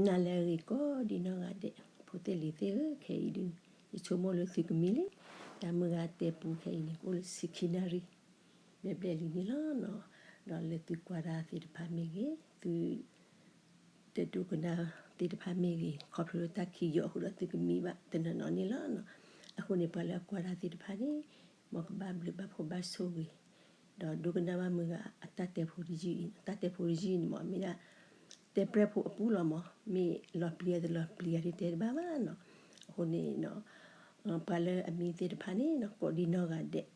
နၤလၢအဂ့ၤကိးဒံနီၢ်ဂၤဒဲး, ဖိသ့ၣ်လံၤသ့ၣ်ဧၢ, ခဲအံၤဒုး ယဆိကမိၣ်လၢသုကမံလံ, တၢ်မုၢ်ဂၤတဲပူခဲအံၤန့ၣ် ကအိၣ်လၢဆံခံနၣ်ရံၣ် ဘျဲၣ်ဘျဲၣ်လံန့ၣ်လီၤ. ဒီးလၢသုကွၢ်တၢ်သ့ၣ်တဖၣ်မ့ၢ်ဂ့ၤ, သု တဒိကနၣ်သ့ၣ်တဖၣ်မ့ၢ်ဂ့ၤ, ခီဖျိလၢတၢ်ခံးယီၤအဃိဒီးသုကမံဘၣ်တနီၤနီၤန့ၣ်လီၤ. အဃိန့ၣ် ပှၤလၢအကွၢ်တၢ်သ့ၣ်တဖၣ်န့ၣ် မ်ကဘၣ်ဘျုးဘၣ်ဖှိၣ်ဘၣ်ဆိၣ်ဂ့ၤ, ဒီးဒိကနၣ်ဘၣ်မုၢ်ဂၤအတၢ်တဲဖိတယုၢ်အံၤ, တၢ်တဲဖိတယုၢ်န့ၣ်မ့ၢ် မ့ၢ်ဒၣ် တဲပြဲၢ်ဖိအပူၤလီၤမး, မ့ၢ်လီၤပျံၤအတလီၤပျံၤအတတဲတဘၣ်ဘၣ်နီၤ. အဃိန့ၣ် ပှၤလၢအမံသ့ၣ်တဖၣ်န့ၣ်နီၤ ကိးဒံနီၢ်ဂၤဒဲး,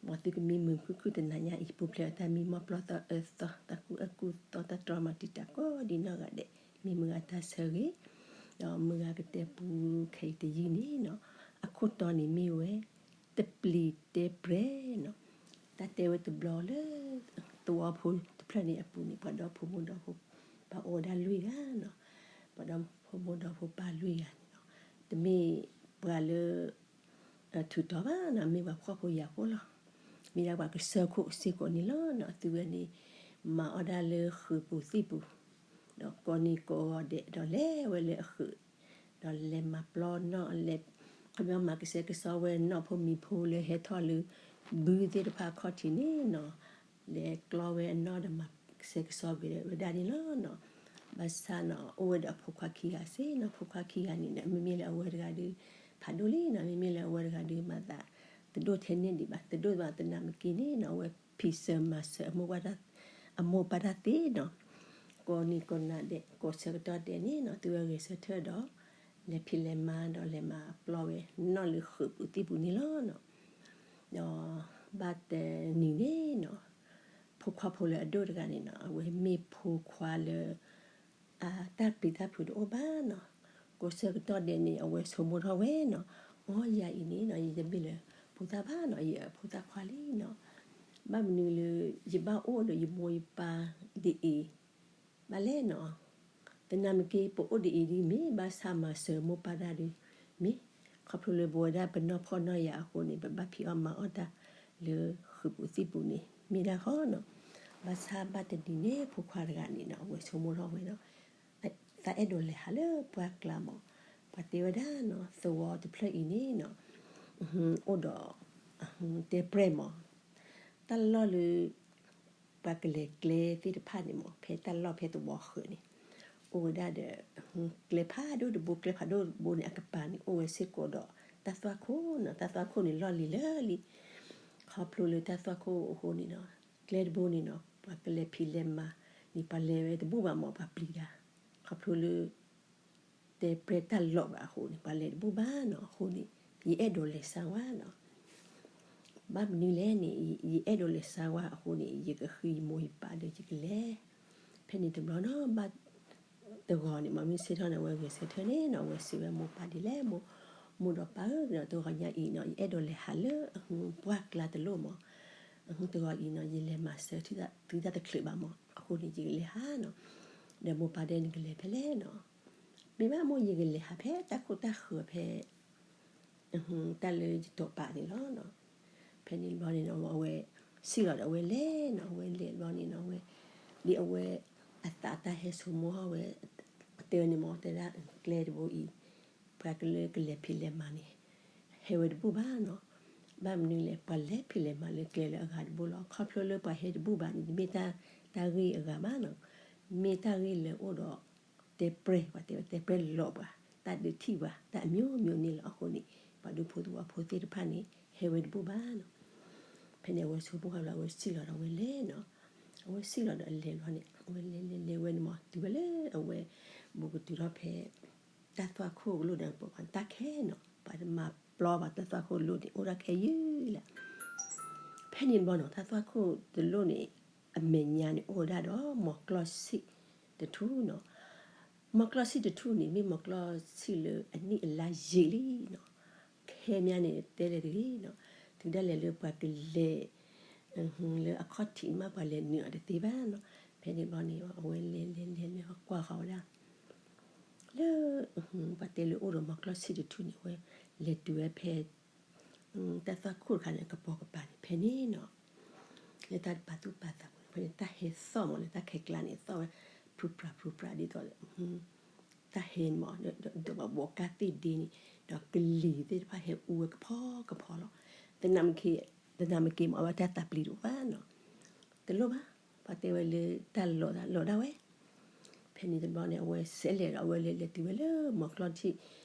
မ်သုကမံမုာ်ခုၣ်ခုၣ်တနၤညါအံၤ ပူၤဖျဲးအတၢ်မံမီၢ်ပျီသီအၢသီ တၢ်ကူၣ်အၢကူၣ်သီ တၢ်တြီမၤတံာ်တာ်ကိးဒံနီၢ်ဂၤဒဲး, မ့ၢ်မုၢ်ဂၤတၢ်ဆၢဂ့ၤ, ဒီးမုၢ်ဂၤကတဲပူခဲအံၤတယုၢ်န့ၣ်နီၤ, အခိၣ်တီန့ၣ်မ့ၢ်ဝဲ တပျံၤတဲပြဲၢ်နီၤ, တၢ်တဲဝဲတဘျီလၢ သဝီဖိတဖျၢၣ်န့ၣ်အပူၤန့ၣ် ပှၤဒီဖိမိၢ်ဒီဖိပၢ် အိၣ်ဝဲဒၣ်လွံၢ်ဂၤနီၤ, ပှၤဒီဖိမိၢ်ဒီဖိပၢ်လွံၢ်ဂၤန့ၣ်နီၤ, တမ့ၢ်ပှၤလၢ ထုးတီၤဘၣ်နီၤ, မ့ၢ်ပှၤဖှီၣ်ဖိယာ်ဖိလီၤ. မ့ၢ်ဒၣ်ပှၤကစၢၢ်ခိၣ်စ့ၢ်ကီးန့ၣ်လီၤနီၤ, အသုဝဲန့ၣ် မၤအီၣ်ဒၣ်လၢဃုာ်ပူၤသံၣ်ပူၤ, ဒီးကိးနံၤကိးဂီၤဒဲး ဒီးလဲၤဝဲလၢအဃုာ်, ဒီးလဲၤမၤပျီနီၣ်လဲၤ, ခီပညီမၤကစဲကစီဝဲနီၣ်ဖိမံၤဖိလၢဟဲထီၣ်လၢ ဘုသ့ၣ်တဖၣ်အခီၣ်ထံးန့ၣ်နီၤ, လဲၤကျီဝဲအနီၣ်ဒီးမၤကစဲကစီဝဲဒၣ်န့ၣ်လီၤနီၤ. ဘၣ်ဆၣ်နီၤ အိၣ်ဝဲဒီးအဖိခွါခံဂၤစ့ၢ်နီၤ, ဖိခွါခံဂၤန့ၣ်နီၤ မ့မ့ၢ်လၢအဝဲတဂၤဒီး ဖးဒိၣ်လံနီၤ, မ့မ့ၢ်လၢအဝဲတဂၤဒီး မၤသးတဒိၣ်ထဲန့ၣ်ဒံးဘၣ်, တဒိၣ်ဘၣ်သနာ်က့န့ၣ်နီၤ အဝဲဖံးစၢၤမၤစၢၤ အမိၢ်ပၢ်တၢ်သ့နီၤ, ကိးနံၤကိးနၤဒဲး ကိးဆၢကတီၢ်ဒဲးန့ၣ်နီၤ သုဝဲဂဲၤဆၢထၢၣ်ဒီး လဲၤဖံးလဲၤမၤဒီးလဲၤမၤပျီဝဲ နီၣ်လၢဃုာ်ပူၤသံၣ်ပူၤန့ၣ်လီၤနီၤ. ဒီးဘၣ်တနံၤန့ၣ်နီၤ ဖိခွါဖိလၢအဒိၣ်တဂၤန့ၣ်နီၤ အဝဲမ့ၢ်ဖိခွါလၢ အတၢ်ပျံၤတၢ်ဖုးတအိၣ်ဘၣ်နီၤ, ကိးဆၢကတီၢ်ဒဲးန့ၣ် အဝဲဆိကမိၣ်ထီၣ်ဝဲနီၤ, အိ ယၤအံၤန့ၣ်နီၤ ယတမ့ၢ်လၢဖိသၣ်ဘၣ်နီၤ, ယဖိသၣ်ခွါလံနီၤ, ဘၣ်မနုၤလၢ ယဘၣ်အိၣ်ဒီးယမိၢ်ယပၢ်ဒ်အံၤ ဘၣ်လဲၣ်နီၤ, သနာ်က့ ပအိၣ်ဒ်အံၤဒ်မ့ၢ် ဘၣ်ဆၣ်မၤစၢၤမိၢ်ပၢ်တၢ်ဒ်မ့ၢ်, ခီဖျိလၢပဝဲဒၣ်ပနီၢ်ဖှီၣ်နီၢ်ယာ်အဃိန့ၣ် ပဘၣ်ဖံးအီၣ်မၤအီၣ်တၢ်လၢဃုာ်ပူၤသံၣ်ပူၤန့ၣ် မ့ၢ်ဒၣ်ဃီနီၤ. ဘၣ်ဆၣ်ဘၣ်တနံၤန့ၣ် ဖိခွါတဂၤန့ၣ်နီၤ အဝဲဆိကမိၣ်ထီၣ်ဝဲဒီး သးအဲၣ်ဒိးလဲၤဟးလၢပှၢ်ကျါမး, ပှၤတဲဝဲဒၣ်နီၤ သဝီတဖျၢၣ်အံၤန့ၣ်နီၤ အိၣ်ဒီး တဲပြဲၢ်မး တၢ်လီၢ်လၢ ပှၤကလဲၤကျဲသ့ၣ်တဖၣ်န့ၣ်မး ဖဲတၢ်လီၢ်ဖဲသဝီဃၢၤန့ၣ် အိၣ်ဝဲဒၣ်ဒီး ကျဲဖးဒိၣ်တဘိ ကျဲဖးဒိၣ်တဘိန့ၣ် အကပၤန့ၣ် အိၣ်ဝဲစ့ၢ်ကီးဒီး တၢ်သွၣ်ခိၣ်နီၤ, တၢ်သွၣ်ခိၣ်န့ၣ်လီၢ်လံၤလၢာ်လံ, ခီဖျိလၢတၢ်သွၣ်ခိၣ်အဃိန့ၣ်နီၤ ကျဲတဘိန့ၣ်နီၤ ပှၤကလဲၤဖံးလဲၤမၤန့ၣ် ပှၤလဲၤဝဲတဘူၣ်ဘၣ်မး ပှၤပျံၤတၢ်, ခီဖျိလၢ တဲပြဲၢ်တၢ်လီၢ်ဘၣ်အဃိန့ၣ် ပှၤလဲၤတဘူၣ်ဘၣ်နီၤ, အဃိန့ၣ် ယအဲၣ်ဒိးလဲၤစါဝါနီၤ. ဘၣ်မနုၤလဲၣ်န့ၣ် ယအဲၣ်ဒိးလဲၤစါဝါအဃိန့ၣ် ယကဃ့ယမိၢ်ယပၢ်ဒီးယကလဲၤ, ဖဲန့ၣ်တဘျီနီၤ ဘၣ်တဂီၤန့ၣ် မ့မ့ၢ်ဆၢထၢၣ်န့ၣ် အဝဲဂဲၤဆၢထၢၣ်န့ၣ်နီၤ အဝဲစံးဝဲမိၢ်ပၢ်ဒ်လဲၣ်, မိၢ်ဒီးပၢ်ဧၢ, တဂီၤညါအံၤနီၤ ယအဲၣ်ဒိးလဲၤဟးလၢ ပှၢ်ကျါတလိၣ်မး, တဂီၤအံၤနီၤ ယလဲၤမၤစၢၤသုတၢ်တချုးဘၣ်မး, အဃိန့ၣ် ယကလဲၤဟးနီၤ, ဒီးမိၢ်ပၢ်ဒဲန့ၣ်ကလဲၤဖဲလဲၣ်နီၤ, မ့ၢ်ဘၣ်မိၢ် ယကလဲၤဟးဖဲတၢ်ခိၣ်တၢ်ဃၢၤဖဲ တၢ်လၢယတိာ်ပာ်န့ၣ်လီၤ. ဖဲန့ၣ်တဘျီန့ၣ်နီၤ အဝဲစံၣ်လီၤဒီးအဝဲလဲၤနီၤ, အဝဲလဲၤတဘျီန့ၣ်နီၤ အဝဲ ဒ်အဝဲအသးတၢ်ဟဲဆိကမိၣ်ထီၣ်ဝဲ တဲန့ၣ်မး တဲဒၣ်ကျဲတဘိအံၤ ပှၤကလၢကလဲၤဖံးလဲၤမၤန့ၣ် ဟဲဝဲတဘူၣ်ဘၣ်နီၤ, ဘၣ်မနုၤလဲၣ် ပှၤလဲၤဖံးလဲၤမၤလၢကျဲလၢအဂၤတဘိလီၤ. ခီဖျိလၢပှၤဟဲတဘူၣ်ဘၣ်န့ၣ် တမ့ၢ်တၢ်ဂ့ၢ်အဂၤဘၣ်နီၤ, မ့ၢ်တၢ်ဂ့ၢ်လၢအိၣ်ဒီး တဲပြဲၢ် ပှၤတဲဝဲတဲပြဲၢ်လီၤပှၤ တၢ်ဒုးထံၣ်ပှၤ တၢ်အမျိုးမျိုးန့ၣ်လီၤ. အဃိန့ၣ် ပှၤဒူဖိသဝီဖိသ့ၣ်တဖၣ်န့ၣ် ဟဲဝဲတဘူၣ်ဘၣ်နီၤ. ဖဲန့ၣ် အဝဲဆိကမိၣ်ဃာ်လီၤ အဝဲစံၣ်လီၤဒီးအဝဲလဲၤနီၤ, အဝဲစံၣ်လီၤဒီးအလဲၤဘျီန့ၣ် အဝဲလဲၤလဲၤလဲၤဝဲန့ၣ်မး တုၤဝဲလၢအဝဲ ဘူးကတုၤထီၣ်ဖဲ တၢ်သွၣ်ခိၣ်ကလိၣ်ဒီး ပှၤတၢ်ခဲနီၤ ပှၤမၤပျီဘၣ်တၢ်သွၣ်ခိၣ်လိၣ်န့ၣ် အိၣ်ဒၣ်ခဲယုၢ်လၢ ဖဲန့ၣ်တဘျီနီၤ တၢ်သွၣ်ခိၣ်တလိၣ်န့ၣ် အမဲာ်ညါန့ၣ် အိၣ်ဝဲဒၣ်ဒီး မီၢ်ကျီၢ်ဆံၣ်တထူၣ်နီၤ. မီၢ်ကျီၢ်ဆံၣ်တထူၣ်န့ၣ် မ့ၢ်မီၢ်ကျီၢ်ဆံၣ်လၢအနံၣ်အလါယံာ်လံနီၤ. ခဲမးန့ၣ် တဲလဲၤတဂ့ၤနီၤ. တုၤဒၣ်လဲာ်လၢပှၤကလဲၤ လၢအခီၣ်ထံးန့ၣ်မး ပှၤလဲၤနုာ်အီၤတသ့ဘၣ်နီၤ. ဖဲန့ၣ်တဘျီန့ၣ် အဝဲလဲၤလဲၤလဲၤလဲၤ ကွၢ်ဃီၤဝဲဒၣ် လၢ ပှၤတဲလၢအိၣ်ဒီးမီၢ်ကျီၢ်ဆံၣ်တထူၣ်န့ၣ် အဝဲလဲၤတုၤဝဲဖဲ တၢ်သွၣ်ခိၣ်တခါန့ၣ် အကပိာ်ကပၤန့ၣ် ဖဲန့ၣ်နီၤ လၢတၢ်တပာ်သူၣ်ပာ်သးပူၤန့ၣ် ဖဲန့ၣ် တၢ်ဟဲသီၣ်မးလၢတၢ်ခဲကျါန့ၣ် သီၣ်ဝဲ ဖြူပြးဖြူပြးဒ်သိးလၢ တၢ်ဟဲန့ၣ်မး ဒီးပှၤဘိးကၢ်သ့ၣ်ဒ့န့ၣ် ဒီးကလံၤသ့ၣ်တဖၣ်ဟဲအူဝဲကဖီကဖီလီၤ. သနာ်က့မး အဝဲတၢ်သးပျံၤတအိၣ်ဘၣ်နီၤ. တလိၣ်ဘၣ်, ပှၤတဲဝဲလၢတၢ်လီၤသးလီၤဒၣ်ဝဲ. ဖဲန့ၣ်တဘျီန့ၣ် အဝဲဆဲးလဲၤဒီး အဝဲလဲၤလဲၤတုၤဝဲလၢမီၤကျီၢ်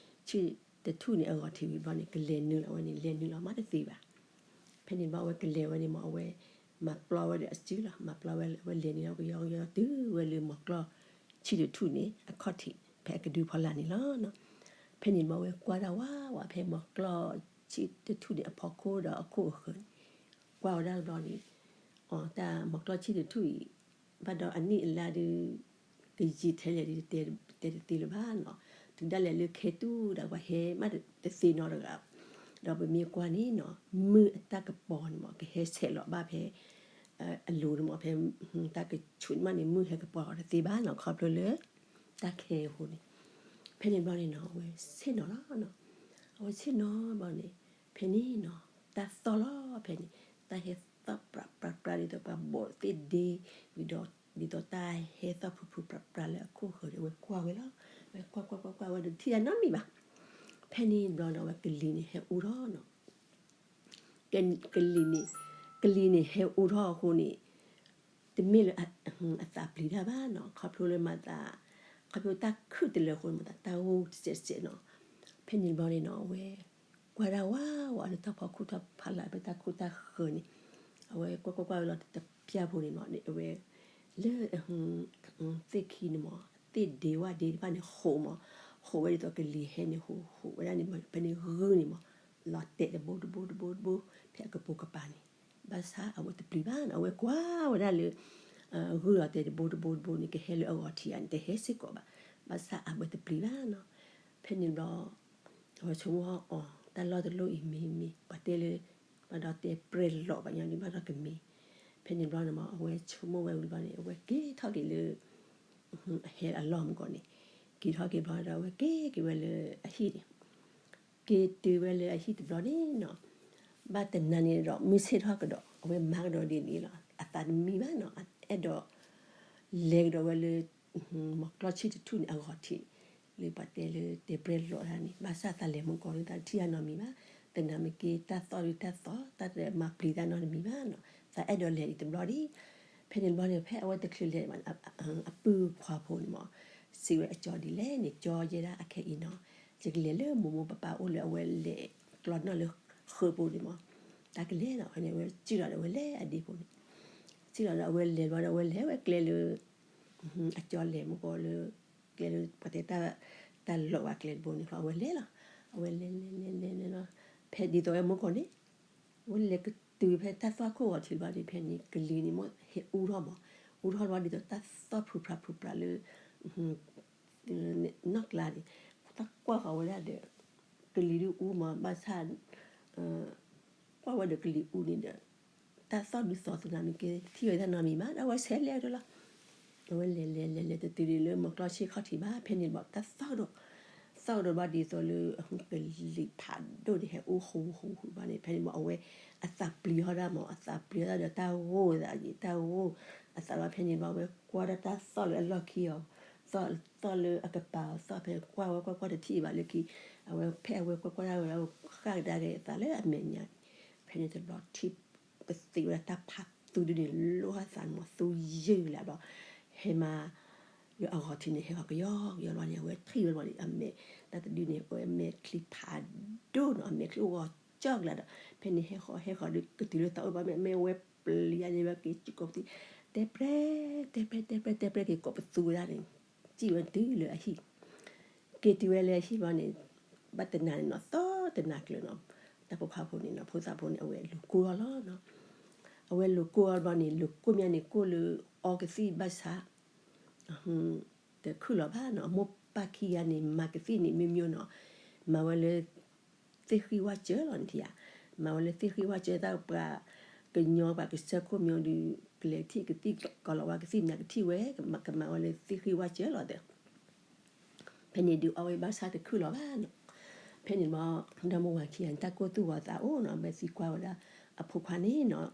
ဆံၣ်တထူၣ်န့ၣ် အဂီၤထံးဝံၤဘျီန့ၣ် ကလဲၤနုာ်လီၤဝဲန့ၣ် လဲၤနုာ်လီၤမးတသ့ဘၣ်. ဖဲန့ၣ်ဘျီအဝဲကလဲၤဝဲန့ၣ်မး အဝဲမၤပျီဝဲဒီးအစုလီၤ. မၤပျီဝဲ အဝဲလဲၤနုာ်လီၤကယီကယီတုၤဝဲလၢမီၤကျီၢ်ဆံၣ်တထူၣ်န့ၣ် အခီၣ်ထံး ဖဲအကဒုဖီလာ်န့ၣ်လီၤ. ဖဲန့ၣ်ဘျီအဝဲကွၢ်ဒၣ်ဝးဝး ဖဲမီၤကျီၢ်ဆံၣ်တထူၣ်န့ၣ် အဖီခိၣ်ဒီးအခိၣ်အဃၢၤန့ၣ် ကွၢ်ဝဲဒၣ်တဘျီန့ၣ် တၢ်မီၤကျီၢ်ဆံၣ်တထူၣ်အံၤ ဘၣ်ဒီးအနံၣ်အလါဒုး ကယံာ်ထဲလဲၣ်ဒုး တတဲတသ့လၢၤဘၣ်နီၤ. တုၤဒၣ်လဲာ်လၢခဲတူၢ်ဒီး ပှၤဟဲမးတသ့နီတဂၤ, ဒီးပမ့ၢ်ကွၢ်န့ၣ်နီၤ မုၢ်အတၢ်ကပီၤန့ၣ်မး ကဟဲဆဲးလီၤဘၣ်ဖဲ အလိၤန့ၣ်မး ဖဲတၢ်ကဆူးန့ၣ်မးန့ၣ် မုၢ်ဟဲကပီၤအီၤတသ့ဘၣ်နီၤ ခီဖျိလၢ တၢ်ခဲအဃိန့ၣ်. ဖဲန့ၣ်ဘျီန့ၣ်နီၤ အဝဲဆ့ၣ်နီၤလီၤနီၤ. အဝဲဆ့ၣ်နီၤဘျီန့ၣ် ဖဲန့ၣ်နီၤ တၢ်သီၣ်လီၤဖဲန့ၣ် တၢ်ဟဲသီၣ်ပြးပြးပြး ဒ်သိးပှၤဘိးသ့ၣ်ဒ့ ဝံၤဒီး ဒ်သိးတၢ်ဟဲသီၣ်ဖုးဖုးပြးပြးလၢအခိၣ်ဃၢၤန့ၣ် အဝဲကွၢ်ဝဲလီၤ. အဝဲကွၢ်ကွၢ်ကွၢ်ကွၢ်ဝဲဒီးတထံၣ်တၢ်နီတမံၤဘၣ်. ဖဲန့ၣ်ဘျီန့ၣ် အဝဲကလံၤန့ၣ်ဟဲအူထီၣ်နီၤ. က ကလံၤန့ၣ် ကလံၤန့ၣ်ဟဲအူထီၣ်အဃိန့ၣ် တမ့ၢ်လၢ အသးပျံၤတၢ်ဘၣ်နီၤ ခီဖျိလၢမၤသး ခီဖျိတၢ်ခုၣ်တလၢအဃိန့ၣ် မၤသးတၢ်ဂိၢ်တစဲးစဲးနီၤ. ဖဲန့ၣ်ဘျီန့ၣ်နီၤ အဝဲကွၢ်ဒၣ်ဝးဝးလၢတၢ်ဖီခိၣ်တၢ်ဖီလာ် ဖဲတၢ်ခိၣ်တၢ်ဃၢၤန့ၣ် အဝဲကွၢ်ကွၢ်ကွၢ်ဝဲလီၤတပျၢ်ဖိန့ၣ်မး အဝဲ လၢ သ့ၣ်ခံန့ၣ်မး သ့ၣ်ဒ့ဝၣ်ဒ့တဖၣ်န့ၣ် ဃိးမး ဃိးဝဲဒ်သိးကလံၤဟဲန့ၣ် ဃိးဃိးဝဲဒၣ်န့ၣ် ဖဲန့ၣ်ဂုၢ်န့ၣ်မး လီၤတဲာ်တဘိတဘိတဘိတဘိ ဖဲအကပိာ်ကပၤန့ၣ် ဘၣ်ဆၣ်အဝဲတပျံၤဘၣ်နီၤ အဝဲကွၢ်ဝဲဒၣ်လၢ ဂုၢ်လီၤတဲာ်တဘိတဘိတဘိန့ၣ် ကဟဲလၢအဂီၤထံးဧါန့ၣ် တဟဲစ့ၢ်ကီးဘၣ်. ဘၣ်ဆၣ်အဝဲတပျံၤဘၣ်နီၤ. ဖဲန့ၣ်ဘျီ အဝဲဆိကမိၣ်အီၤ တၢ်လီၢ်တလီၢ်အံၤမ့ၢ်မ့ၢ် ပှၤတဲလၢ ဘၣ်ဒီးတဲပြဲၢ်လီၤဘၣ်ညီဒ်ဘၣ်ဒီးကမ့ၢ်. ဖဲန့ၣ်ဘျီန့ၣ်မး အဝဲဆိကမိၣ်ဝဲဝံၤဘျီန့ၣ် အဝဲက့ၤထီၣ်က့ၤလၢ အဟဲအလီၢ်မူကီၢ်န့ၣ် က့ၤထီၣ်က့ၤဘျီဒီး အဝဲက့ၤက့ၤဝဲလၢအဟံၣ်န့ၣ် က့ၤတုၤဝဲလၢအဟံၣ်တဘျီန့ၣ်နီၤ ဘၣ်တနၤန့ၣ်ဒီး မုၢ်ဆ့ၣ်ထီၣ်ကဒီး အဝဲမၤကဒီးဒ်န့ၣ်လီၤ. အသးတမံဘၣ်နီၤ အဲၣ်ဒိး လဲၤကဒီးဝဲလၢ မီၤကျီၢ်ဆံၣ်တထူၣ်န့ၣ် အဂီၤထံး လၢပှၤတဲလၢတဲပြဲၢ်လီၤတၢ်န့ၣ် ဘၣ်ဆၣ်သးလဲၤမူကီၢ်န့ၣ် သးတထံၣ်တၢ်နီတမံၤဘၣ်. သနာ်က့ တၢ်သီၣ်ဒုးတၢ်သီၣ် တၢ်တမၤပျံၤတၢ်နီတမံၤဘၣ်နီၤ သးအဲၣ်ဒိးလဲၤဒံးတဘျီဒံး. ဖဲန့ၣ်တဘျီန့ၣ် ဖဲအဝဲတချုးလဲၤ အပုၢ်ခွါဖိန့ၣ်မး စံးဝဲအကၠီဒ်လဲၣ်န့ၣ် ကၠီယဲဒၣ်အခဲအံၤနီၤ ယကလဲၤလၢမိၢ်မိၢ်ပၢ်ပၢ်အိၣ်လၢအဝဲလဲၤကျီနီၣ်လၢ ဃၢပူၤန့ၣ်မး တၢ်ကလဲၤလီၤန့ၣ် အဝဲစံၣ်လီၤဒီးအဝဲလဲၤအဒ့ဖိန့ၣ် စံၣ်လီၤဒီးအဝဲလဲၤဘျီဒီးအဝဲလဲၤဝဲကျဲလၢ အကၠီလဲၤမူကီၢ်လၢ ကျဲလၢပှၤတဲ တၢ်လီၤဝဲကျဲတဘိန့ၣ် အဝဲလဲၤလီၤ. အဝဲလဲၤလဲၤလဲၤလဲၤလဲၤလီၤ ဖဲဒ်သိးဝဲမူကီၢ်န့ၣ် အဝဲလဲၤကတုၤဖဲတၢ်သွၣ်ခိၣ်ဂီၤထံးဘျီန့ၣ် ဖဲန့ၣ် ကလံၤန့ၣ်မ့ၢ် ဟဲအူထီၣ်မး အူထီၣ်ဘျီဒ်သိးတၢ်သီၣ်ဖုးဖျးဖုးဖျးလၢ နီၢ်ကျါန့ၣ် တၢ်ကွၢ်ဃီၤဝဲဒၣ်ဒီး ကလံၤဒုးအူမး ဘၣ်ဆၣ် ကွၢ်ဝဲဒီးကလံၤအူန့ၣ်ဒီး တၢ်သီၣ်ဒုးသီၣ်သနာ်က့ ထံၣ်ဝဲတၢ်နီတမံၤဘၣ် ဒီးအဝဲဆဲးလဲၤဒိလီၤ. အဝဲလဲၤလဲၤလဲၤလဲၤတတုၤဒံးလၢမီၤကျီၢ်ဆံၣ်ခီၣ်ထံးဘၣ် ဖဲန့ၣ်ဘၣ် တၢ်သီၣ်ကဒီး သီၣ်ကဒီးဘၣ်ဒ်သိးလၢ ကလံၤဖးဒိၣ်န့ၣ် ဟဲအူဃူဃူဃူဘၣ်န့ၣ် ဖဲန့ၣ်ဘၣ် အဝဲအသးပျံၤထီၣ်ဒၣ်မး အသးပျံၤထီၣ်ဒီးတၢ်ဂိၢ်သးယံာ် တၢ်ဂိၢ်အသးဘၣ် ဖဲန့ၣ်ဘၣ် အဝဲကွၢ်ဒၣ်တၢ်သီၣ်လၢအလီၢ်ခံအီၤ သီၣ် သီၣ်လၢအကပၤအီၤ သီၣ်ဖဲကွၢ်ဝဲကွၢ်ကွၢ်တထံၣ်ဘၣ်လၢခံ အဝဲဖဲအဝဲကွၢ်ကွၢ်ဒၣ်ဝဲ အဃၣ်ကဒါက့ၤအသးလၢအမဲာ်ညါန့ၣ် ဖဲန့ၣ်တဘျီထံၣ် ကသ့ဝဲဒၣ်တၢ်ဖးသူဒုန့ၣ် လိၣ်ထီၣ်သးန့ၣ်မး သူယုၢ်လၢဘျီ ဟဲမး လၢအဂီၤထံးန့ၣ် ဟဲဃီၤကယီကယီဘျီန့ၣ် အဝဲထံၣ်ဝဲဘျီန့ၣ် အမဲာ် တၢ်တဒုန့ၣ် အဝဲမဲာ်ချံဖးဒိၣ်နီၤ အမဲာ်ချံအိၣ်ဂီၤကၠီကလာ်ဒီး ဖဲန့ၣ်ဟဲဃီၤဟဲဃီၤဒီး ကတုၤလၢသးအိၣ်ဘၣ် မ့ၢ်အဝဲပျံၤယါန့ၣ် ဝဲက့ၤစူးကိးပသူ တဲပြဲ တဲပြဲ တဲပြဲ တဲပြဲက့ၤကိးပသူဝဲဒၣ်န့ၣ် စံၣ်ဝဲတုၤလၢအဟံၣ် က့ၤတုၤဝဲလၢအဟံၣ်ဘျီန့ၣ် ဘၣ်တနၤန့ၣ်နီၤ သီၣ်တနၤကျၢၤနီၤ တၢ်ဖိခွါဖိန့ၣ်နီၤ ဖိသၣ်ဖိန့ၣ် အဝဲလူၤကိၢ်အီၤလီၤနီၤ အဝဲလူၤကိၢ်အီၤဘျီန့ၣ် လူၤကိၢ်မ့ၢ်န့ၣ် ကိၢ်လၢအီကသံၣ်ဘၣ်ဆၣ် တခုၣ်လီၤဘၣ်နီၤ အမိၢ်ပၢ်ခံဂၤန့ၣ် မၤကသံၣ်န့ၣ် မ့ၢ်မ့ၢ်နီၤ မၤဝဲလၢ သ့ၣ်ဃံဝၣ်စၢၤလီၤန့ၣ်ထံၣ်ဧါ မၤဝဲလၢသ့ၣ်ဃံဝၣ်စၢၤ တၢ်ပှၤကညီပှၤကစၢၢ်ခိၣ်မ့ၢ်ဒီး ကလဲၤထံၣ်ကသံၣ်ကီးလီၤဝဲကသံၣ်မနုၤကထံၣ်ဝဲ ကမၤဝဲလၢသ့ၣ်ဃံဝၣ်စၢၤလီၤဒီး ဖဲန့ၣ်ဒုးအီဝဲဘၣ်ဆၣ်တခုၣ်လီၤဘၣ်နီၤ ဖဲန့ၣ်ဘျီ ဒီမါဝၤခံဂၤန့ၣ် တၢ်ကိၢ်သူၣ်ဂီၤသးအိၣ်နီၤ အဝဲသံကွၢ်ဝဲဒၣ် အဖိခွါန့ၣ်နီၤ